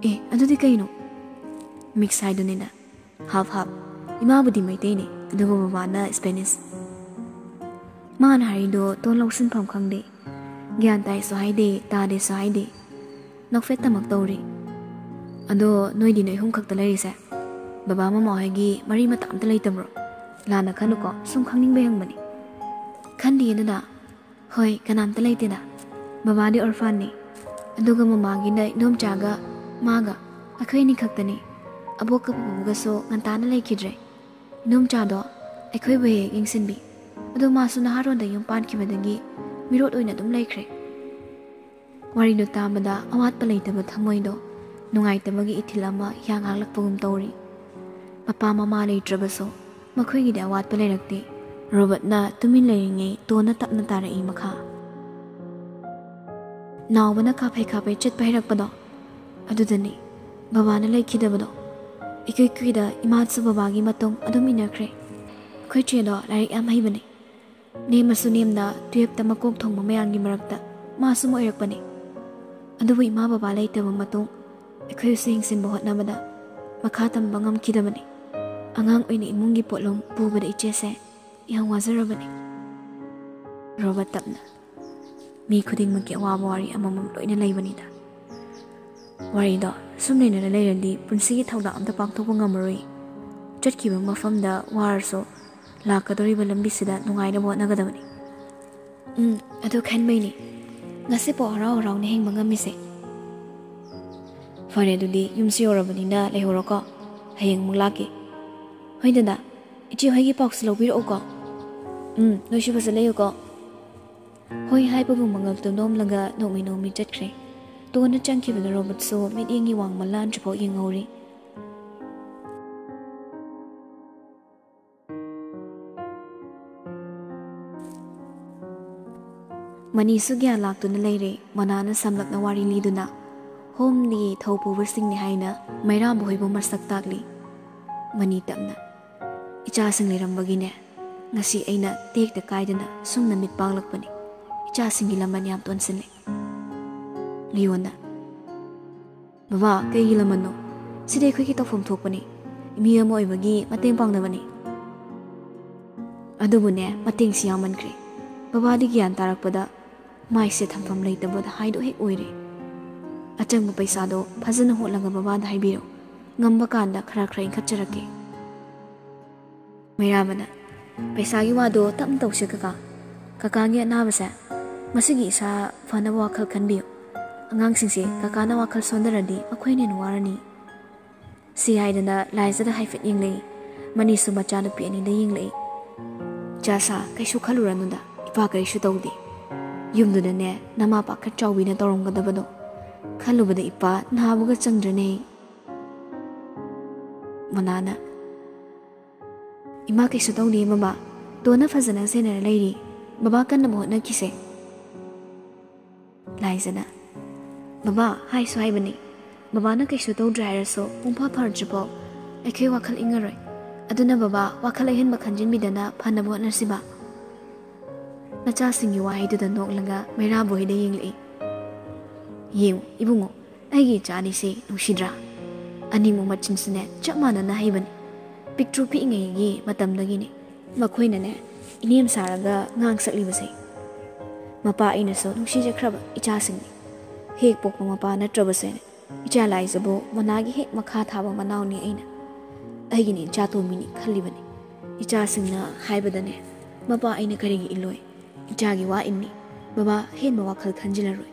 "ꯑꯦ, ꯑꯗꯨꯗꯤ ꯀꯩꯅꯣ?" "ꯃꯤꯛꯁ ꯍꯥꯏꯗꯨꯅꯤꯗ, ꯍꯥꯐ ꯍꯥꯐ꯫ ꯏꯃꯥꯕꯨꯗꯤ ꯃꯩꯇꯩꯅꯦ, ꯑꯗꯨꯒ ꯕꯕꯥꯅ ꯁ꯭ꯄꯦꯅꯤꯁ꯫" ꯃꯥꯅ ꯍꯥꯏꯔꯤꯗꯣ ꯇꯣꯟ ꯂꯧꯁꯤꯟꯐꯝ ꯈꯪꯗꯦ꯫ ꯒ꯭ꯌꯥꯟ ꯇꯥꯏꯁꯨ ꯍꯥꯏꯗꯦ, ꯇꯥꯗꯦꯁꯨ ꯍꯥꯏꯗꯦ꯫ ꯅꯣꯛꯐꯦꯠꯇꯃꯛ ꯇꯧꯔꯤ꯫ "ꯑꯗꯣ ꯅꯣꯏꯗꯤ ꯅꯣꯏ ꯑꯍꯨꯝ ꯈꯛꯇ ꯂꯩꯔꯤꯁꯦ? ꯕꯕꯥ ꯃꯃꯥ ꯍꯣꯏꯒꯤ ꯃꯔꯤ ꯃꯇꯥ ꯑꯝꯇ ꯂꯩꯇꯕ꯭ꯔꯣ? ꯂꯥꯟꯅ ꯈꯜꯂꯨꯀꯣ, ꯁꯨꯝ ꯈꯪꯅꯤꯡꯕꯩ ꯍꯪꯕꯅꯤ꯫" "ꯈꯟꯗꯤꯌꯦ ꯗꯗꯥ꯫ ꯍꯣꯏ, ꯀꯅꯥꯝꯇ ꯂꯩꯇꯦꯗ꯫ ꯕꯕꯥꯗꯤ ꯑꯣꯔꯐꯥꯟꯅꯤ꯫ ꯑꯗꯨꯒ ꯃꯃꯥꯒꯤꯅ ꯏꯗꯣꯝꯆꯥꯒ ꯃꯥꯒ, ꯑꯩꯈꯣꯏ ꯑꯅꯤ ꯈꯛꯇꯅꯤ꯫ ꯑꯕꯣꯛꯀ ꯄꯨꯄꯨꯒꯁꯨ ꯉꯟꯇꯥꯅ ꯂꯩꯈꯤꯗ꯭ꯔꯦ꯫ ꯏꯗꯣꯝꯆꯥꯗꯣ ꯑꯩꯈꯣꯏꯕꯨ ꯍꯦꯛ ꯍꯦꯛ ꯌꯦꯡꯁꯤꯟꯕꯤ꯫ ꯑꯗꯣ ꯃꯥꯁꯨ ꯅꯍꯥꯔꯣꯟꯗ ꯌꯨꯝ ꯄꯥꯟꯈꯤꯕꯗꯒꯤ ꯃꯤꯔꯣꯠ ꯑꯣꯏꯅ ꯑꯗꯨꯝ ꯂꯩꯈ꯭ꯔꯦ꯫" ꯋꯥꯔꯤꯗꯨ ꯇꯥꯕꯗ ꯑꯋꯥꯠꯄ ꯂꯩꯇꯕ ꯊꯃꯣꯏꯗꯣ ꯅꯨꯡꯉꯥꯏꯇꯕꯒꯤ ꯏꯊꯤꯜ ꯑꯃ ꯍꯤꯌꯥꯡ ꯍꯥꯡꯂꯛꯄꯒꯨꯝ ꯇꯧꯔꯤ꯫ ꯃꯄꯥ ꯃꯃꯥ ꯂꯩꯇ꯭ꯔꯕꯁꯨ ꯃꯈꯣꯏꯒꯤꯗꯤ ꯑꯋꯥꯠꯄ ꯂꯩꯔꯛꯇꯦ꯫ ꯔꯣꯕꯔꯠꯅ ꯇꯨꯃꯤꯟ ꯂꯩꯔꯤꯉꯩ ꯇꯣꯟꯅ ꯇꯞꯅ ꯇꯥꯔꯛꯏ ꯃꯈꯥ꯫ "ꯅꯥꯎꯕꯅ ꯀꯥꯐꯩ ꯀꯥꯐꯩ ꯆꯠꯄ ꯍꯩꯔꯛꯄꯗꯣ ꯑꯗꯨꯗꯅꯤ꯫ ꯕꯕꯥꯅ ꯂꯩꯈꯤꯗꯕꯗꯣ꯫ ꯏꯀꯨꯏ ꯀꯨꯏꯗ ꯏꯃꯥꯁꯨ ꯕꯕꯥꯒꯤ ꯃꯇꯨꯡ ꯑꯗꯨꯝ ꯏꯟꯅꯈ꯭ꯔꯦ꯫ ꯑꯩꯈꯣꯏ ꯆꯦꯗꯣ ꯂꯥꯏꯔꯤꯛ ꯌꯥꯝ ꯍꯩꯕꯅꯦ꯫ ꯅꯦꯝꯃꯁꯨ ꯅꯦꯝꯅ ꯇꯨꯌꯦꯜꯞꯇ ꯃꯀꯣꯛ ꯊꯣꯡꯕ ꯃꯌꯥꯝꯒꯤ ꯃꯔꯛꯇ ꯃꯥꯁꯨ ꯑꯃ ꯑꯣꯏꯔꯛꯄꯅꯦ꯫ ꯑꯗꯨꯕꯨ ꯏꯃꯥ ꯕꯕꯥ ꯂꯩꯇꯕ ꯃꯇꯨꯡ ꯑꯩꯈꯣꯏꯁꯨ ꯍꯤꯡꯁꯤꯟꯕ ꯍꯣꯠꯅꯕꯗ ꯃꯈꯥ ꯇꯝꯕ ꯉꯝꯈꯤꯗꯕꯅꯤ꯫ ꯑꯉꯥꯡ ꯑꯣꯏꯅ ꯏꯃꯨꯡꯒꯤ ꯄꯣꯠꯂꯨꯝ ꯄꯨꯕꯗ ꯏꯆꯦꯁꯦ ꯌꯥꯝ ꯋꯥꯖꯔꯕꯅꯤ꯫ ꯔꯣꯕꯔꯠ ꯇꯞꯅ, "ꯃꯤ ꯈꯨꯗꯤꯡꯃꯛꯀꯤ ꯑꯋꯥꯕ ꯋꯥꯔꯤ ꯑꯃꯃꯝ ꯂꯣꯏꯅ ꯂꯩꯕꯅꯤꯗ꯫ ꯋꯥꯔꯤꯗꯣ ꯁꯨꯝ ꯂꯩꯅꯔ ꯂꯩꯔꯗꯤ ꯄꯨꯟꯁꯤꯒꯤ ꯊꯧꯗꯥꯡ ꯑꯝꯇ ꯄꯥꯡꯊꯣꯛꯄ ꯉꯝꯃꯔꯣꯏ꯫ ꯆꯠꯈꯤꯕ ꯃꯐꯝꯗ ꯋꯥꯔꯁꯨ ꯂꯥꯛꯀꯗꯧꯔꯤꯕ ꯂꯝꯕꯤꯁꯤꯗ ꯅꯨꯡꯉꯥꯏꯅꯕ ꯍꯣꯠꯅꯒꯗꯕꯅꯤ꯫" "ꯎꯝ, ꯑꯗꯨ ꯈꯟꯕꯩꯅꯤ꯫ ꯉꯁꯤꯐꯥꯎ ꯍꯔꯥꯎ ꯍꯔꯥꯎꯅ ꯍꯤꯡꯕ ꯉꯝꯃꯤꯁꯦ꯫" "ꯐꯔꯦ, ꯑꯗꯨꯗꯤ ꯌꯨꯝꯁꯨ ꯌꯧꯔꯕꯅꯤꯅ ꯂꯩꯍꯧꯔꯣꯀꯣ꯫ ꯍꯌꯦꯡ ꯑꯃꯨꯛ ꯂꯥꯛꯀꯦ꯫" "ꯍꯣꯏ ꯗꯗꯥ, ꯏꯆꯦ ꯍꯣꯏꯒꯤ ꯄꯥꯎꯁꯨ ꯂꯧꯕꯤꯔꯛꯎꯀꯣ꯫" "ꯎꯝ, ꯅꯣꯏꯁꯨ ꯐꯖ ꯂꯩꯌꯨꯀꯣ꯫" ꯍꯣꯏ ꯍꯥꯏꯕꯕꯨ ꯃꯉꯛꯇꯨ ꯅꯣꯝꯂꯒ ꯅꯣꯡꯃꯩ ꯅꯣꯡꯃꯩ ꯆꯠꯈ꯭ꯔꯦ꯫ ꯇꯣꯟꯅ ꯆꯪꯈꯤꯕꯗ ꯔꯣꯕꯔꯠꯁꯨ ꯃꯤꯠꯌꯦꯡꯒꯤ ꯋꯥꯡꯃ ꯂꯥꯟꯗ꯭ꯔꯤꯐꯥꯎ ꯌꯦꯡꯍꯧꯔꯤ꯫ ꯃꯅꯤꯁꯨ ꯒ꯭ꯌꯥꯟ ꯂꯥꯛꯇꯨꯅ ꯂꯩꯔꯦ꯫ ꯃꯅꯥꯅ ꯁꯝꯂꯞꯅ ꯋꯥꯔꯤ ꯂꯤꯗꯨꯅ ꯍꯣꯝꯂꯤ ꯊꯧ ꯄꯨꯕꯁꯤꯡꯅꯤ ꯍꯥꯏꯅ ꯃꯩꯔꯥꯕ ꯍꯣꯏꯕꯨ ꯃꯁꯛ ꯇꯥꯛꯂꯤ꯫ ꯃꯅꯤ ꯇꯞꯅ, "ꯏꯆꯥꯁꯤꯡ ꯂꯩꯔꯝꯕꯒꯤꯅꯦ ꯉꯁꯤ ꯑꯩꯅ ꯇꯦꯛꯇ ꯀꯥꯏꯗꯅ ꯁꯨꯝꯅ ꯃꯤꯠ ꯄꯥꯡꯂꯛꯄꯅꯤ꯫ ꯏꯆꯥꯁꯤꯡꯒꯤ ꯂꯃꯟ ꯌꯥꯝ ꯇꯣꯟꯁꯤꯜꯂꯦ꯫" ꯂꯤꯌꯣꯟꯅ, "ꯕꯕꯥ, ꯀꯩꯒꯤ ꯂꯃꯟꯅꯣ? ꯁꯤꯗꯤ ꯑꯩꯈꯣꯏꯒꯤ ꯇꯧꯐꯝ ꯊꯣꯛꯄꯅꯤ꯫ ꯃꯤ ꯑꯃ ꯑꯣꯏꯕꯒꯤ ꯃꯇꯦꯡ ꯄꯥꯡꯅꯕꯅꯤ꯫" "ꯑꯗꯨꯕꯨꯅꯦ, ꯃꯇꯦꯡꯁꯤ ꯌꯥꯝꯃꯟꯈ꯭ꯔꯦ꯫ ꯕꯕꯥꯗꯤ ꯒ꯭ꯌꯥꯟ ꯇꯥꯔꯛꯄꯗ ꯃꯥꯏꯁꯦ ꯊꯝꯐꯝ ꯂꯩꯇꯕꯗ ꯍꯥꯏꯗꯣ ꯍꯦꯛ ꯑꯣꯏꯔꯦ꯫ ꯑꯆꯪꯕ ꯄꯩꯁꯥꯗꯣ ꯐꯖꯅ ꯍꯣꯠꯂꯒ ꯕꯕꯥꯗ ꯍꯥꯏꯕꯤꯔꯣ꯫ ꯉꯝꯕ ꯀꯥꯟꯗ ꯈꯔ ꯈꯔ ꯏꯟꯈꯠꯆꯔꯛꯀꯦ꯫" ꯃꯩꯔꯥꯕꯅ, "ꯄꯩꯁꯥꯒꯤ ꯋꯥꯗꯣ ꯇꯞꯅ ꯇꯧꯁꯦ ꯀꯀꯥ꯫ ꯀꯀꯥꯒꯤ ꯑꯅꯥꯕꯁꯦ ꯃꯁꯤꯒꯤ ꯏꯁꯥ ꯐꯅꯕ ꯋꯥꯈꯜ ꯈꯟꯕꯤꯌꯨ꯫ ꯑꯉꯥꯡꯁꯤꯡꯁꯦ ꯀꯀꯥꯅ ꯋꯥꯈꯜ ꯁꯣꯟꯊꯔꯗꯤ ꯃꯈꯣꯏꯅ ꯍꯦꯟꯅ ꯋꯥꯔꯅꯤ꯫" ꯁꯤ ꯍꯥꯏꯗꯅ ꯂꯥꯏꯖꯗ ꯍꯥꯏꯐꯦꯠ ꯌꯦꯡꯂꯛꯏ꯫ ꯃꯅꯤꯁꯨ ꯃꯆꯥꯅꯨꯄꯤ ꯑꯅꯤꯗ ꯌꯦꯡꯂꯛꯏ꯫ "ꯏꯆꯥꯁꯥ, ꯀꯩꯁꯨ ꯈꯜꯂꯨꯔꯅꯨꯗ, ꯏꯄꯥ ꯀꯔꯤꯁꯨ ꯇꯧꯗꯦ꯫ ꯌꯨꯝꯗꯨꯗꯅꯦ ꯅꯃꯥ ꯄꯥꯈꯠ ꯆꯥꯎꯕꯤꯅ ꯇꯧꯔꯝꯒꯗꯕꯗꯣ ꯈꯜꯂꯨꯕꯗ ꯏꯄꯥ ꯅꯥꯕꯒ ꯆꯪꯗ꯭ꯔꯅꯦ꯫" ꯃꯅꯥꯅ, "ꯏꯃꯥ ꯀꯩꯁꯨ ꯇꯧꯗꯦ ꯃꯃꯥ, ꯇꯣꯟꯅ ꯐꯖꯅ ꯁꯦꯟꯅꯔ ꯂꯩꯔꯤ꯫ ꯕꯕꯥ ꯀꯟꯅꯕ ꯍꯣꯠꯅꯈꯤꯁꯦ꯫" ꯂꯥꯏꯖꯅ, "ꯕꯕꯥ, ꯍꯥꯏꯁꯨ ꯍꯥꯏꯕꯅꯤ, ꯕꯕꯥꯅ ꯀꯩꯁꯨ ꯇꯧꯗ꯭ꯔꯦ ꯍꯥꯏꯔꯁꯨ ꯄꯨꯡꯐꯥ ꯐꯥꯔꯗ꯭ꯔꯤꯐꯥꯎ ꯑꯩꯈꯣꯏ ꯋꯥꯈꯜ ꯏꯪꯉꯔꯣꯏ꯫ ꯑꯗꯨꯅ ꯕꯕꯥ, ꯋꯥꯈꯜ ꯑꯍꯦꯟꯕ ꯈꯟꯖꯤꯟꯕꯤꯗꯅ ꯐꯅꯕ ꯍꯣꯠꯅꯁꯤꯕ꯫ ꯃꯆꯥꯁꯤꯡꯒꯤ ꯋꯥꯍꯩꯗꯨꯗ ꯅꯣꯛꯂꯒ ꯃꯩꯔꯥꯕꯣꯏꯗ ꯌꯦꯡꯂꯛꯏ꯫ ꯌꯦꯡꯉꯨ ꯏꯕꯨꯡꯉꯣ, ꯑꯩꯒꯤ ꯏꯆꯥ ꯑꯅꯤꯁꯦ ꯅꯨꯡꯁꯤꯗ꯭ꯔꯥ? ꯑꯅꯤꯃꯛ ꯃꯆꯤꯟꯁꯨꯅꯦ ꯆꯞ ꯃꯥꯟꯅꯅ ꯍꯩꯕꯅꯤ꯫ ꯄꯤꯛꯇ꯭ꯔꯨ ꯄꯤꯛꯏꯉꯩꯒꯤ ꯃꯇꯝꯗꯒꯤꯅꯦ ꯃꯈꯣꯏꯅꯅꯦ ꯏꯅꯦꯝ ꯁꯥꯔꯒ ꯉꯥꯡ ꯁꯛꯂꯤꯕꯁꯦ꯫ ꯃꯄꯥ ꯑꯩꯅꯁꯨ ꯅꯨꯡꯁꯤꯖꯈ꯭ꯔꯕ ꯏꯆꯥꯁꯤꯡꯅꯤ꯫ ꯍꯦꯛ ꯄꯣꯛꯄ ꯃꯄꯥ ꯅꯠꯇ꯭ꯔꯕꯁꯨꯅꯦ ꯏꯆꯥ ꯂꯥꯏꯖꯕꯨ ꯃꯅꯥꯒꯤ ꯍꯦꯛ ꯃꯈꯥ ꯊꯥꯕ ꯃꯅꯥꯎꯅꯤ ꯑꯩꯅ꯫ ꯑꯩꯒꯤꯅꯤ ꯏꯆꯥ ꯇꯣꯝꯕꯤꯅꯤ ꯈꯜꯂꯤꯕꯅꯤ꯫ ꯏꯆꯥꯁꯤꯡꯅ ꯍꯥꯏꯕꯗꯅꯦ ꯃꯄꯥ ꯑꯩꯅ ꯀꯔꯤꯒꯤ ꯏꯜꯂꯣꯏ? ꯏꯆꯥꯒꯤ ꯋꯥ ꯏꯟꯅꯤ꯫ ꯕꯕꯥ ꯍꯦꯟꯕ ꯋꯥꯈꯜ ꯈꯟꯖꯤꯜꯂꯔꯣꯏ꯫